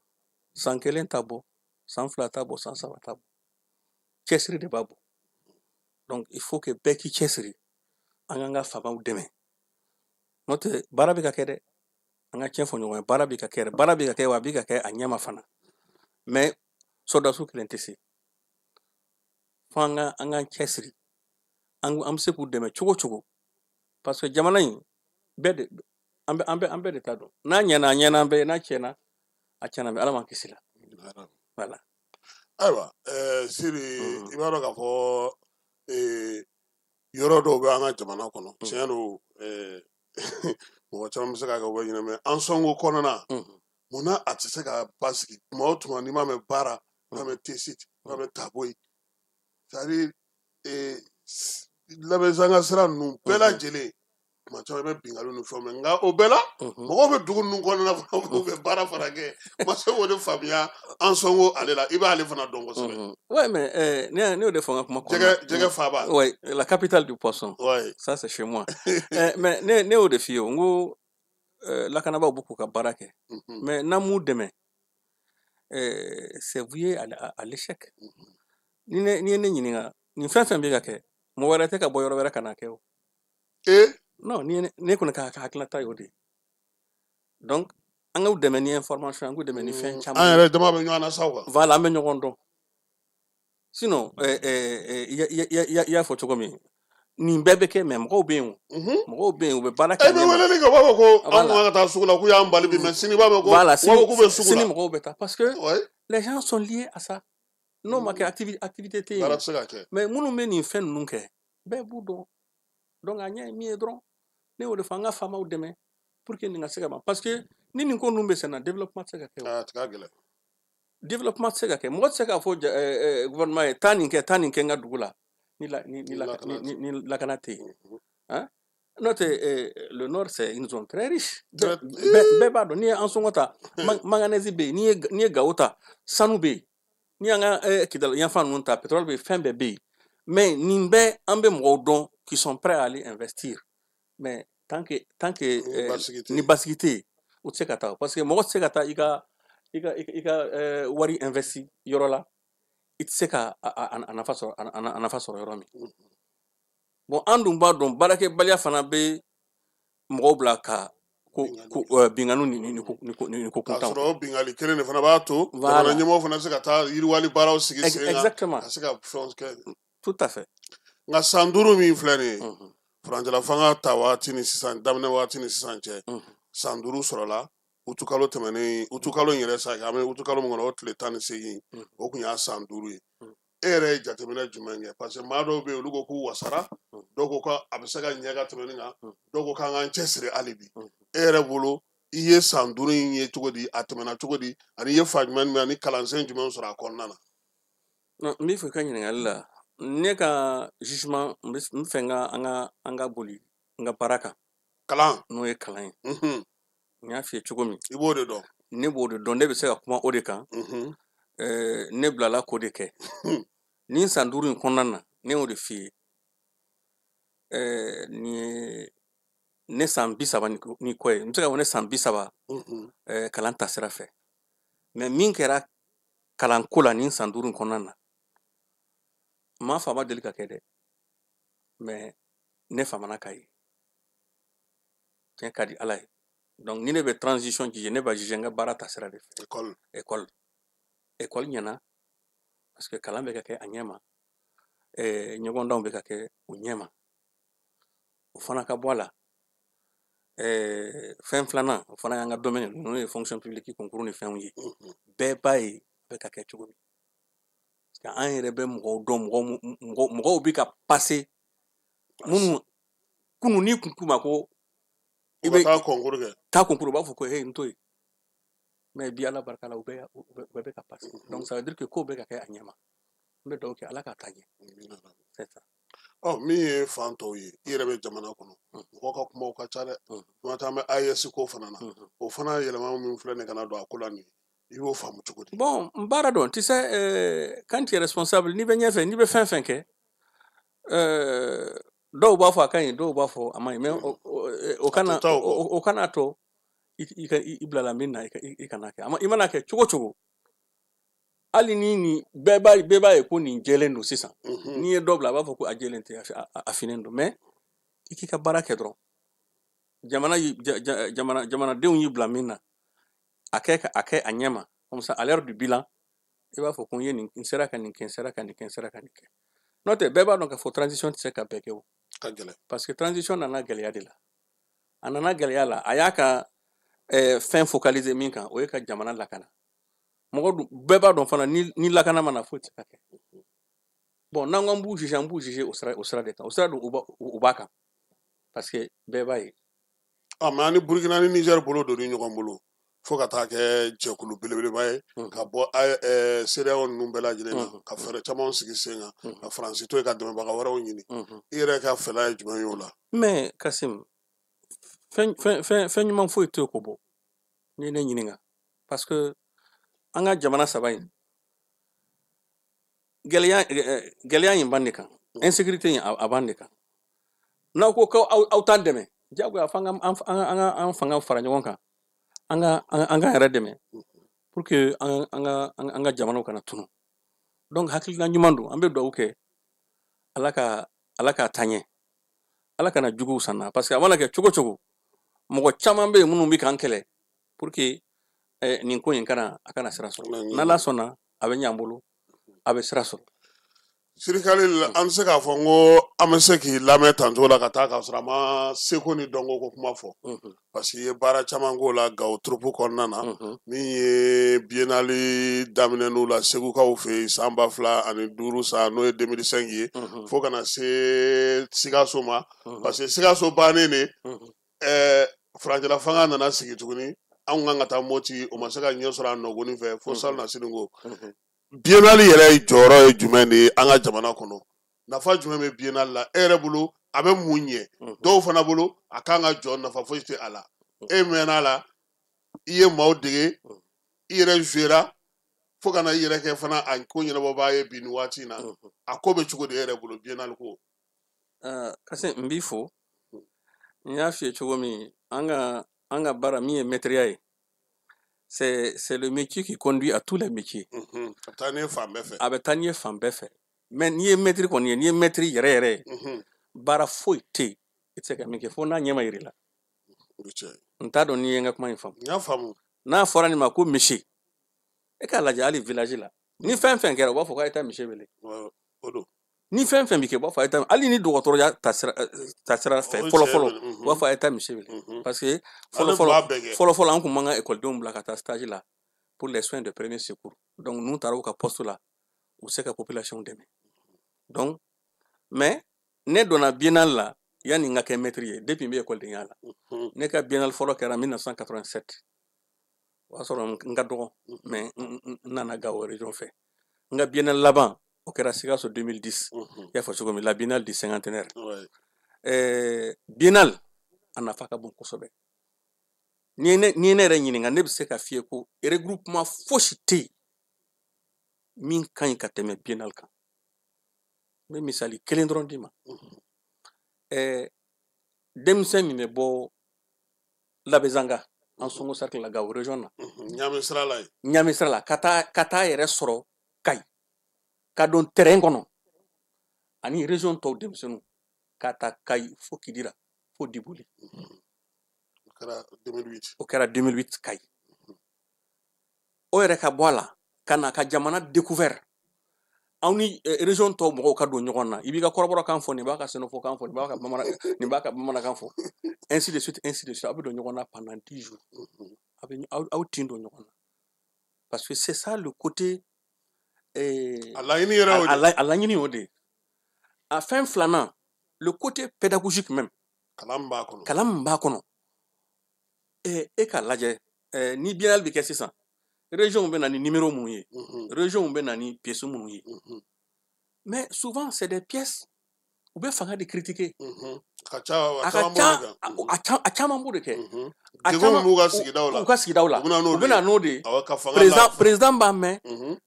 san 1 t'a bɔ, san 2 t'a bɔ, san 3 t'a bɔ, cɛsiri de b'a bɔ. Donc il faut que bɛɛ k'i cɛsiri, an k'an ka faamaw dɛmɛ. N'o tɛ, baara bɛ ka kɛ dɛ. An ka tiɲɛ fɔ ɲɔgɔn ye, baara bɛ ka kɛ dɛ, baara bɛ ka kɛ, wa a bɛ ka kɛ a ɲɛ ma fana. Mais sɔrɔdasiw kelen tɛ se, fo an k'an cɛsiri, an bɛ se k'u dɛmɛ cogo o cogo, parce que jamana in bɛɛ de, an bɛɛ de ta don. N'a ɲɛna, a ɲɛna an bɛɛ ye, n'a tiɲɛna, a tiɲɛna an bɛɛ. Ala m'an kisi la. Voilà. Ayiwa, Siri, i b'a dɔn k'a fɔ yɔrɔ dɔw bɛ an ka jamana kɔnɔ, tiɲɛ don, mɔgɔ caman bɛ se k'a kɛ u bɛ ɲinɛ, mais Ansongo kɔnɔna, munna a tɛ se ka basigi? Tuma o tuma, n'i m'a mɛn baara, i b'a mɛn Tessit, i b'a mɛn Taboyi, c'est à dire Labezanga sira ninnu bɛɛ lajɛlen, tuma caman i bɛ binkanni ni fɛnw mɛn. Nka o bɛɛ la, mɔgɔw bɛ dugu ninnu kɔnɔna fana, u bɛ baara fana kɛ. Ma se k'o de faamuya Ansongo ale la. I b'ale fana dɔn kosɛbɛ. Ouais, mais ne y'o de fɔ n ka kuma kɔnɔ. Jɛgɛ faba. Ouais, la capitale du poisson. Ouais. Ça, c'est chez moi. Mais ne y'o de f'i ye, n ko lakanabaaw b'u k'u ka baara kɛ. Mais n'an m'u dɛmɛ, c'est voué à l'échec. Ni ye ne ɲininka, nin fɛn fɛn bɛ ka kɛ, mɔgɔ wɛrɛ tɛ ka bɔ yɔrɔ wɛrɛ ka na kɛ o. Non, ni ye ne kɔni ka hakilinata y'o de ye. Donc an k'u dɛmɛ ni information, an k'u dɛmɛ ni fɛn caman. An yɛrɛ dama bɛ ɲɔgɔn na sa quoi. Voilà, an bɛ ɲɔgɔn dɔn. Sinon, i y'a fɔ cogo min, nin bɛɛ bɛ kɛ, mais mɔgɔw bɛ yen o. Mɔgɔw bɛ yen, u bɛ baara kɛ. E bɛ weleli kɛ, u b'a fɔ ko an kun kan ka taa sugu la, k'u y'an bali bi, mais sini b'a mɛn ko voilà, u b'a fɔ k'u bɛ sugu la. Sini mɔgɔw bɛ taa, parce que les gens sont liés à ça. N'o ma kɛ, activité tɛ yen. Baara tɛ se ka kɛ. Mais minnu bɛ nin fɛn ninnu kɛ, bɛɛ b'u dɔn. Donc a ɲɛ ye min ye dɔrɔn, ne y'o de fɔ, an ka faamaw dɛmɛ pour que nin ka se ka ban, parce que ni nin ko ninnu bɛ sen na, développement tɛ se ka kɛ o. A ka gɛlɛn. Développement tɛ se ka kɛ. Mɔgɔ tɛ se k'a fɔ gouvernement ye taa nin kɛ, taa nin kɛ n ka dugu la, ni lakana tɛ yen. Hein? N'o tɛ, le nord, c'est une zone très riche. Bɛɛ b'a dɔn, n'i ye Ansongo ta, manganèse bɛ yen, n'i ye Gawo ta, sanu bɛ yen, n'i y'an ka Kidali yanfan ninnu ta, pétrole bɛ yen, fɛn bɛɛ bɛ yen. Mais nin bɛɛ, an bɛ mɔgɔw dɔn qui sont prêts à aller investir, mais tant que ni basigi tɛ yen, u tɛ se ka taa, parce que mɔgɔ tɛ se ka taa i ka wari investi yɔrɔ la, i tɛ se ka a nafa sɔrɔ yɔrɔ min. Bon, an dun b'a dɔn, baarakɛbaliya fana bɛ mɔgɔw bila ka ko binkanniw ni ko K'a kuntanw. sɔrɔ o binkanni kelen de fana b'a to jamana ɲɛmɔgɔw fana bɛ se ka taa yiriwali baaraw sigi sen kan, ka se ka fɛnw kɛ. Tout à fait. Nka san 5 min filɛ nin ye, furancɛla fanga ta waati ni sisan, daminɛ waati ni sisan cɛ, san 5 sɔrɔla. Utukalo tɛmɛnen, utukalo in yɛrɛ sa, an bɛ utukalo min kɔnɔ, o tile 18, o tun y'a san 5 ye. E yɛrɛ ye jateminɛ jumɛn kɛ? Parce que maa dɔw bɛ yen, olu ko k'u wasara, dɔw ko k'a bɛ se ka ɲɛ ka tɛmɛ nin kan, dɔw ko k'an k'an cɛsiri hali bi. E yɛrɛ bolo? I ye san 5 in ye cogo di, a tɛmɛna cogo di, ani i ye fa jumɛn ani kalansen jumɛn sɔrɔ a kɔnɔna na? N b'i fɛ ka ɲininkali la. Ne ka jugement, n bɛ fɛ an ka boli n ka baara kan. Kalan. N'o ye kalan ye. N y'a f'i ye cogo min. I b'o de dɔn. Ne b'o de dɔn, ne bɛ se ka kuma o de kan. Ne bilala k'o de kɛ. Nin san 5 in kɔnɔna na, ne y'o de f'i ye. Nin ye ne san 30 ni kɔ ye. N bɛ se ka fɔ ne san 30 kalan taasira fɛ. Mais min kɛra kalanko la nin san 5 in kɔnɔna na, n m'a fɔ a ma deli ka kɛ dɛ, mais ne famana k'a ye. Tiɲɛ ka di Ala ye. Donc ni ne bɛ transition juger, ne b'a juger n ka baara taasira de fɛ. École. École. École ɲɛna parce que kalan bɛ ka kɛ a ɲɛ ma. Ɲɔgɔndanw bɛ ka kɛ o ɲɛ ma. O fana ka bɔ a la. Fɛn filanan, o fana y'an ka domaine, n'o ye fonction publique concours ni fɛnw ye. Bɛɛ b'a ye a bɛ ka kɛ cogo min. Parce que an yɛrɛ bɛ mɔgɔw dɔn, mɔgɔw bɛ ka passer minnu kunun n'i kun k'u ma ko i bɛ taa concours kɛ. Taa concours, u b'a fɔ ko hey, n to yen. Mais bi Ala barika la, u bɛɛ bɛ ka passer. Donc ça veut dire que kow bɛ ka kɛ a ɲɛ ma. N bɛ dugawu kɛ Ala k'a taa ɲɛ. C'est ça. Ɔ, min ye fan tɔw ye, i yɛrɛ bɛ jamana kɔnɔ, mɔgɔw ka kumaw ka ca dɛ. Kuma t'an bɛ AES ko fana na, o fana yɛlɛma min filɛ nin kana don a ko la nin, i b'o faamu cogo di? Bon, n baara dɔn, tu sais, quand tu es responsable, n'i bɛ ɲɛfɛ, n'i bɛ fɛn fɛn kɛ, dɔw b'a fɔ a ka ɲi, dɔw b'a fɔ a man ɲi, mais o kana to i ka i bilala min na, i kana kɛ. I mana kɛ cogo cogo, hali ni nin bɛɛ b'a ye ko nin jɛlen don sisan, n'i ye dɔ bila a b'a fɔ ko a jɛlen tɛ, a finnen don. Mais i k'i ka baara kɛ dɔrɔn. Jamanadenw y'i bila min na, a kɛ a ɲɛ ma. Comme ça, à l'heure du bilan, i b'a fɔ ko n ye nin, n sera ka nin kɛ, n sera ka nin kɛ, n sera ka nin kɛ. N'o tɛ, bɛɛ b'a dɔn k'a fɔ transition tɛ se ka bɛɛ kɛ o. Ka gɛlɛn. Parce que transition nana gɛlɛya de la. A nana gɛlɛya la, a y'a ka fɛn focaliser min kan, o ye ka jamana lakana. Mɔgɔ dun bɛɛ b'a dɔn fana ni lakana ma na, foyi tɛ se ka kɛ. Bon, n'an ko an b'u juger, an b'u juger o sira de kan. O sira dun u b'a kan. Parce que bɛɛ b'a ye. Ah, mais an ni Burkina ni Niger bolo donni ɲɔgɔn bolo fo ka taa kɛ jɛkulu belebeleba ye, ka bɔ CEDEAO ninnu bɛɛ lajɛlen na, ka fɛɛrɛ caman sigi sen kan, ka Faransi to yen, ka dɛmɛbaga wɛrɛw ɲini. I yɛrɛ ka fɛla ye jumɛn ye o la? Mais Kasim, fɛn ɲuman foyi tɛ ko bɔ n'i ye ne ɲininka. Parce que an ka jamana saba in, gɛlɛya in b'an de kan, insécurité in a b'an de kan. N'aw ko k'aw t'an dɛmɛ, diyagoya f'an ka an fanga fara ɲɔgɔn kan, an ka yɛrɛ dɛmɛ pour que an ka jamanaw kana tunu. Donc hakilina ɲuman don, an bɛ dugawu kɛ Ala k'a taa ɲɛ, Ala kana juguw san na. Parce que a mana kɛ cogo cogo, mɔgɔ caman bɛ yen minnu bɛ k'an kɛlɛ pour que nin ko in kana a kana sira sɔrɔ. N'Ala sɔnna, a bɛ ɲɛ an bolo, a bɛ sira sɔrɔ. Sirikali, an bɛ se k'a fɔ n ko an bɛ se k'i lamɛn tancogo la ka taa k'a sɔrɔ a ma seko ni dɔnko ko kuma fɔ. Parce que i ye baara caman k'o la Gawo troupe kɔnɔna na, min ye biennale daminɛ la Segukaw fɛ yen san 2005 san, n'o ye 2005 ye, fo ka na se Sikaso ma. Parce que Sikaso bannen de, furancɛla fanga nana sigi tuguni, anw kan ka taa Moti, o ma se ka ɲɛ sɔrɔ a nɔgɔnin fɛ fo salon na sini ko. Biennale yɛrɛ jɔyɔrɔ ye jumɛn de ye an ka jamana kɔnɔ? Nafa jumɛn bɛ biennale la e yɛrɛ bolo? A bɛ mun ɲɛ dɔw fana bolo? A kan ka jɔ, nafa foyi tɛ a la. E mɛnna a la, i ye maaw dege, i yɛrɛ jouera fo ka na i yɛrɛ kɛ fana a ko ɲɛnabɔbaa ye bi nin waati in na. A ko bɛ cogo di e yɛrɛ bolo biennale ko? Kasim, n b'i fo. N y'a f'i ye cogo min, an ka baara min ye maîtrise ye, c'est le métier qui conduit à tous les métiers. A bɛ taa n'i ye fan bɛɛ fɛ. A bɛ taa n'i ye fan bɛɛ fɛ. Mais n'i ye maître kɔni ye, n'i ye maître yɛrɛ yɛrɛ ye, baara foyi tɛ yen i tɛ se ka min kɛ fo n'a ɲɛ ma yir'i la. N t'a dɔn n'i ye n ka kuma in faamu. N y'a faamu. N'a fɔra nin ma ko misi, e k'a lajɛ hali village la, ni fɛn fɛn kɛra u b'a fɔ k'a ye taa misi wele. O don. Ni fɛn fɛn bɛ kɛ u b'a fɔ a ye taa, hali ni dɔgɔtɔrɔya taasira fɛ fɔlɔ fɔlɔ, u b'a fɔ a ye taa misi wele. Parce que fɔlɔ fɔlɔ an kun man ka ekɔlidenw bila ka taa stage la pour les soins de premier secours. Donc n'u taara u ka poste la, u bɛ se ka population dɛmɛ. Donc mais ne donna biennale la Yanni n ka kɛ maître ye, depuis n bɛ ekɔlidenya la, ne ka biennale fɔlɔ kɛra 1987. O y'a sɔrɔ n ka dɔgɔ, mais n nana Gawo région fɛ. N ka biennale laban, o kɛra Sikaso 2010. I y'a fɔ cogo min, la biennale du cinquantenaire. Biennale a nafa ka bon kosɛbɛ. N'i ye ne yɛrɛ ɲininka, ne bɛ se ka f'i ye ko regroupement fosi tɛ yen min ka ɲi ka tɛmɛ biennale kan. N bɛ misali kelen dɔrɔn d'i ma. Denmisɛn min bɛ bɔ Labezanga, Ansongo cercle la, Gawo région na, Ɲame sira la yen, Ɲame sira la, ka taa yɛrɛ sɔrɔ Kayi, ka don terrain kɔnɔ, ani région tɔw denmisɛnninw, ka taa Kayi fo Kidira fo Diboli. O kɛra 2008 Kayi. O yɛrɛ ka bɔ a la ka na ka jamana découvert. Aw ni région tɔw mɔgɔw ka don ɲɔgɔn na, i b'i ka kɔrɔbɔrɔkan fɔ, nin b'a ka sɛnɛfɔkan fɔ, nin b'a ka bamanankan fɔ, ainsi de suite, ainsi de suite. Aw bɛ don ɲɔgɔn na pendant 10 jours, aw bɛ aw tin don ɲɔgɔn na, parce que c'est ça le côté. A laɲini yɛrɛ y'o de ye. A laɲini y'o de ye. A fɛn filanan, le côté pédagogique même. Kalan min b'a kɔnɔ. Kalan min b'a kɔnɔ. E k'a lajɛ, ni biennale bɛ kɛ sisan, région bɛ na ni numéro mun ye, région bɛ na ni pièce minnu ye, mais souvent c'est des pièces u bɛ fanga de critiquer. A ka ca, a caman b'o de kɛ. Degun min b'u ka sigidaw la, u ka sigidaw la, u bɛ na n'o de ye. Président b'a mɛn,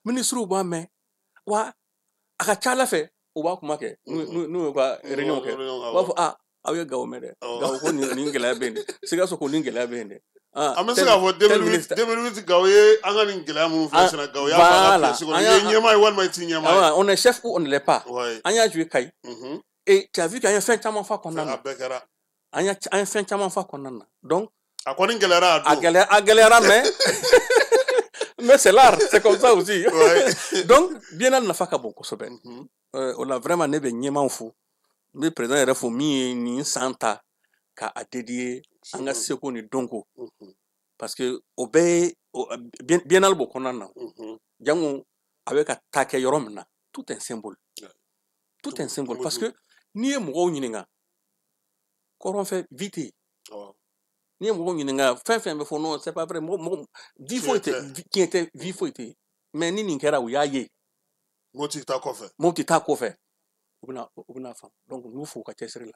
ministre b'a mɛn, wa a ka ca ala fɛ u b'a kuma kɛ n'u y'u ka réunion kɛ, u b'a fɔ ah, aw ye Gawo mɛn dɛ, Gawo ko nin gɛlɛya bɛ yen dɛ, Sikaso ko nin gɛlɛya bɛ yen dɛ. An bɛ se k'a fɔ 2008 Gawo ye an ka nin gɛlɛya minnu filɛ sisan, Gawo y'a fɔ a ka pièce kɔnɔ, i ye ɲɛmaa ye walima i t'i ɲɛmaa ye. On est chef ou on ne l'est pas. An y'a joué Kayi. Et tu as vu qu'an ye fɛn caman fɔ a kɔnɔna na. A bɛɛ kɛra. An ye fɛn caman fɔ a kɔnɔna na. Donc a kɔni gɛlɛyara a don. A gɛlɛyara, mais c'est l'art, c'est comme ça aussi. Donc biennale nafa ka bon kosɛbɛ. O la vraiment ne bɛ ɲɛmaaw fo, n bɛ président yɛrɛ fo min ye nin san ta ka a dédier an ka seko ni dɔnko, parce que o bɛɛ ye biennale b'o kɔnɔna na. Jango a bɛ ka taa kɛ yɔrɔ min na, tout un symbole, tout un symbole, parce que n'i ye mɔgɔw ɲininka kɔrɔn fɛ, vie tɛ yen. N'i ye mɔgɔw ɲininka, fɛn fɛn bɛ fɔ, non, c'est pas vrai, mɔgɔ vie foyi tɛ, tiɲɛ tɛ, vie foyi tɛ yen. Mais ni nin kɛra, u y'a ye. Moti tɛ taa kɔfɛ. Moti tɛ taa kɔfɛ. U bɛna faamu. Donc n b'u fo u ka cɛsiri la.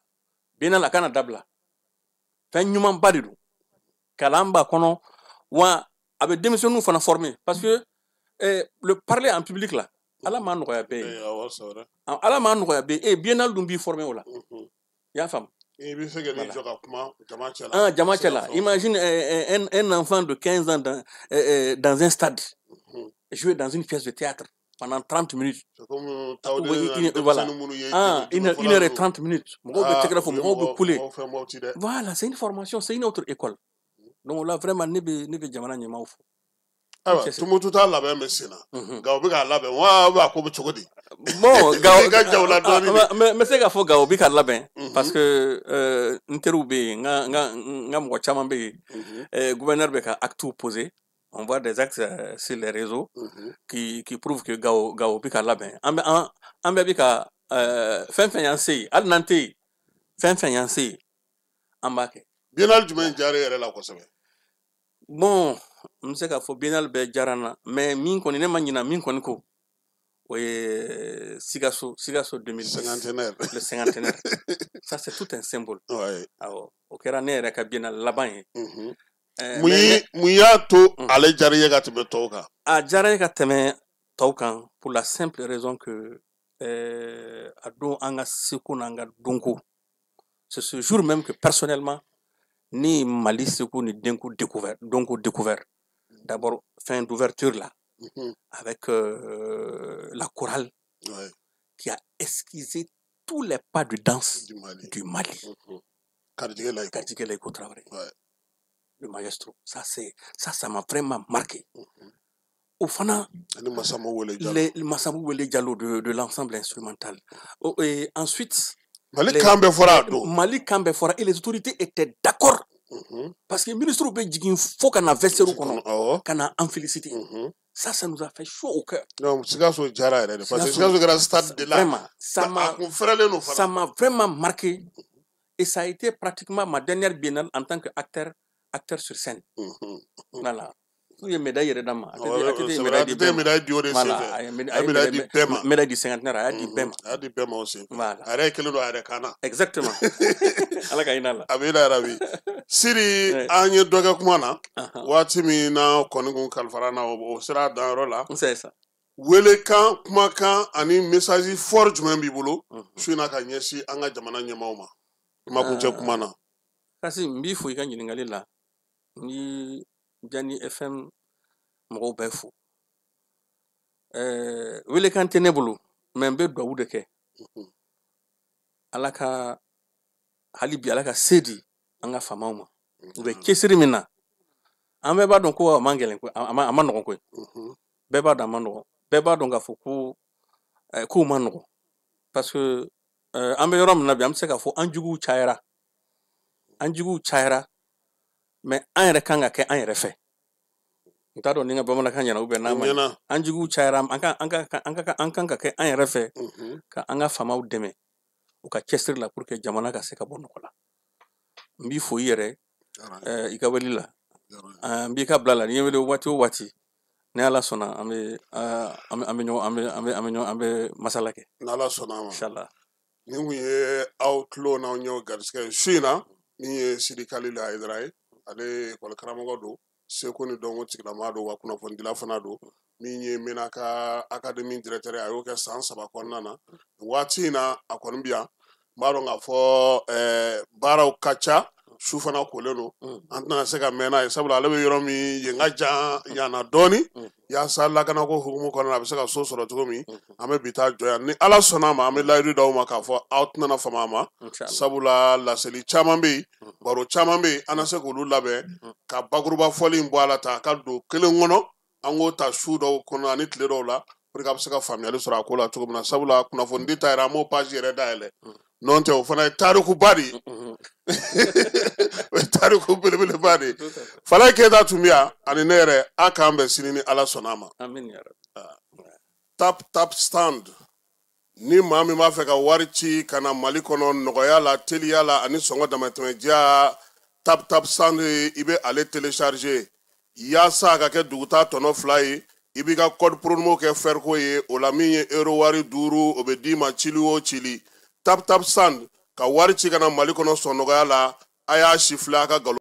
Biennale a kana dabila. Fɛn ɲumanba de don. Kalan b'a kɔnɔ, wa a bɛ denmisɛnninw fana former, parce que le parler en public là, Ala m'a nɔgɔya bɛɛ ye. Ala m'a nɔgɔya bɛɛ ye. Biennale dun b'i former o la. I y'a faamu. I bɛ se ka n'i jɔ ka kuma jama cɛ la. Ah, jama cɛ la. Imagine un enfant de 15 ans dans un stade, jouer dans une pièce de théâtre pendant 30 minutes. C'est comme voilà. Ah, 1h30 minutes. Mɔgɔw bɛ tɛgɛrɛ fɔ, mɔgɔw bɛ kule. Voilà, c'est une formation, c'est une autre école. Donc là, vraiment, ne bɛ jamana ɲɛmaaw fo. Ayiwa, Tumutu ta labɛn bɛ sen na. Gawo bɛ k'a labɛn wa a ko bɛ cogo di? Bon, Gawo ka jaw la dɔɔnin. N bɛ se k'a fɔ Gawo bɛ ka labɛn, parce que n teriw bɛ yen, n ka mɔgɔ caman bɛ yen. Gouverneur bɛ ka actes poser. On voit des actes sur les réseaux qui prouvent que Gawo bɛ ka labɛn. An bɛɛ bɛ ka fɛn fɛn y'an se yen, hali n'an tɛ yen, fɛn fɛn y'an se yen, an b'a kɛ. Biennale jumɛn diyara e yɛrɛ la kosɛbɛ? Bon, n bɛ se k'a fɔ biennale bɛɛ diyara n na, mais min kɔni ne ma ɲina min kɔni ko, o ye Sikaso 2010. Cinquantenaire. Le cinquantenaire. Ça, c'est tout un symbole. Awɔ, o kɛra ne yɛrɛ ka biennale laban ye. Mun y'a to ale diyara i ye ka tɛmɛ tɔw kan? A diyara n ye ka tɛmɛ tɔw kan pour la simple raison que a don an ka seko n'an ka dɔnko. C'est ce jour même que personnellement ni Mali seko ni denko découvert, dɔnko découvert. D'abord fin d'ouverture là, avec la chorale qui a esquissé tous les pas de danse du Mali. Karjigɛ Layiko Traoré. Le maestro, ça m'a vraiment marqué. Au fana, Massamou Wele Diallo de l'ensemble instrumental. Et ensuite, Mali kan bɛɛ fɔra a don. Mali kan bɛɛ fɔra et les autorités étaient d'accord. Parce que ministre bɛ jigin fo ka na vestiaire kɔnɔ, ka na an féliciter. Ça nous a fait chaud au cœur. Non, Sikaso diyara yɛrɛ de, parce que Sikaso kɛra stade de la. Vraiment, ça m'a vraiment marqué. Et ça a été pratiquement ma dernière biennale en tant qu'acteur acteur sur scène. Voilà. U ye médaille yɛrɛ d'a ma. ATT ye médaille di bɛɛ ma. Médaille di o de Voilà, senfɛ. a ye A ye médaille di bɛɛ ma. Médaille du cinquantenaire, a y'a di bɛɛ ma. A y'a di bɛɛ ma o senfɛ. Voilà. A yɛrɛ ye kelen don a yɛrɛ kan na. Exactement. Ala ka hinɛ a la. A bɛ yarabi. Siri, an ye dɔ kɛ kuma na. Waati min na kɔni kun kalifara na, o sera a danyɔrɔ la. C'est ça. Welekan, kumakan ani message fort jumɛn b'i bolo su in na ka ɲɛsin an ka jamana ɲɛmaaw ma? Kumakuncɛ kuma na. Kasi, n b'i fo i ka ɲininkali la. N b'i Jani FM mɔgɔw bɛɛ fo. Welekan tɛ ne bolo, mais n bɛ duwawu de kɛ. Ala ka hali bi Ala ka se di an ka faamaw ma. U bɛ cɛsiri min na, an bɛɛ b'a dɔn ko a man gɛlɛn, a ma nɔgɔn koyi. Bɛɛ b'a dɔn a ma nɔgɔn. Bɛɛ b'a dɔn k'a fɔ ko kow ma nɔgɔn. Parce que an bɛ yɔrɔ min na bi, an bɛ se k'a fɔ an juguw cayara. An juguw cayara, mais an yɛrɛ kan ka kɛ an yɛrɛ fɛ. N t'a dɔn ni n ka bamanankan ɲɛna ou bien n'a ma ɲɛ. An juguw cayara, an kan ka kɛ an yɛrɛ fɛ, ka an ka faamaw dɛmɛ u ka cɛsiri la pour que jamana ka se ka bɔ nɔgɔ la. N b'i fo i yɛrɛ i ka wele la. N b'i ka bila la, n'i ye wele waati o waati, ni Ala sɔnna an bɛ masala kɛ. N'Ala sɔnna a ma. Inshallah. Nin kun ye aw tulo n'aw ɲɛw garisɛgɛ ye su in na. Min ye Sidi Kalilu Hayidara ye, ale ye ekɔli karamɔgɔ don, seko ni dɔnko tigilamaa don, wa kunnafonidila fana don. Min ye Menaka Académie directeur ye, a y'o kɛ san 3 kɔnɔna na. Waati in na a kɔni bi yan, n b'a dɔn k'a fɔ baaraw ka ca, su fana kolen don, an tɛna se ka mɛn n'a ye, sabula ale bɛ yɔrɔ min yen ka jan yan na dɔɔni, yaasa lakanako hukumu kɔnɔna na a bɛ se ka so sɔrɔ cogo min. An bɛ bi taa jɔ yan, ni Ala sɔnna a ma, an bɛ layidu d'aw ma k'a fɔ aw tɛna fama a ma, sabula laseli caman bɛ yen, baro caman bɛ yen, an na se k'olu labɛn ka bakuruba fɔli in bɔ a la ta ka don kelen kɔnɔ, an k'o ta su dɔw kɔnɔ ani tile dɔw la, pour que a bɛ se ka faamuyali sɔrɔ a ko la cogo min na. Sabula kunnafonidi ta yɛrɛ, an b'o page yɛrɛ dayɛlɛ, n'o tɛ o fana ye tarikuba de ye, o ye tariku belebeleba de ye. Falaye Keyita tun bɛ yan ani ne yɛrɛ, a k'an bɛn sini ni Ala sɔnna a ma. Tap Tap Stand, ni maa min b'a fɛ ka wari ci ka na Mali kɔnɔ nɔgɔya la, teliya la ani sɔngɔ damatɛmɛdiya, Tap Tap Stand i bɛ ale télécharger yaasa a ka kɛ duguta tɔnɔ 2 ye. I b'i ka code promo kɛ fɛriko ye, o la min ye euro wari 5, o bɛ d'i ma cili o cili. Tap Tap Stand ka wari ci ka na Mali kɔnɔ sɔn nɔgɔya la, a y'a si filɛ a ka nkalon.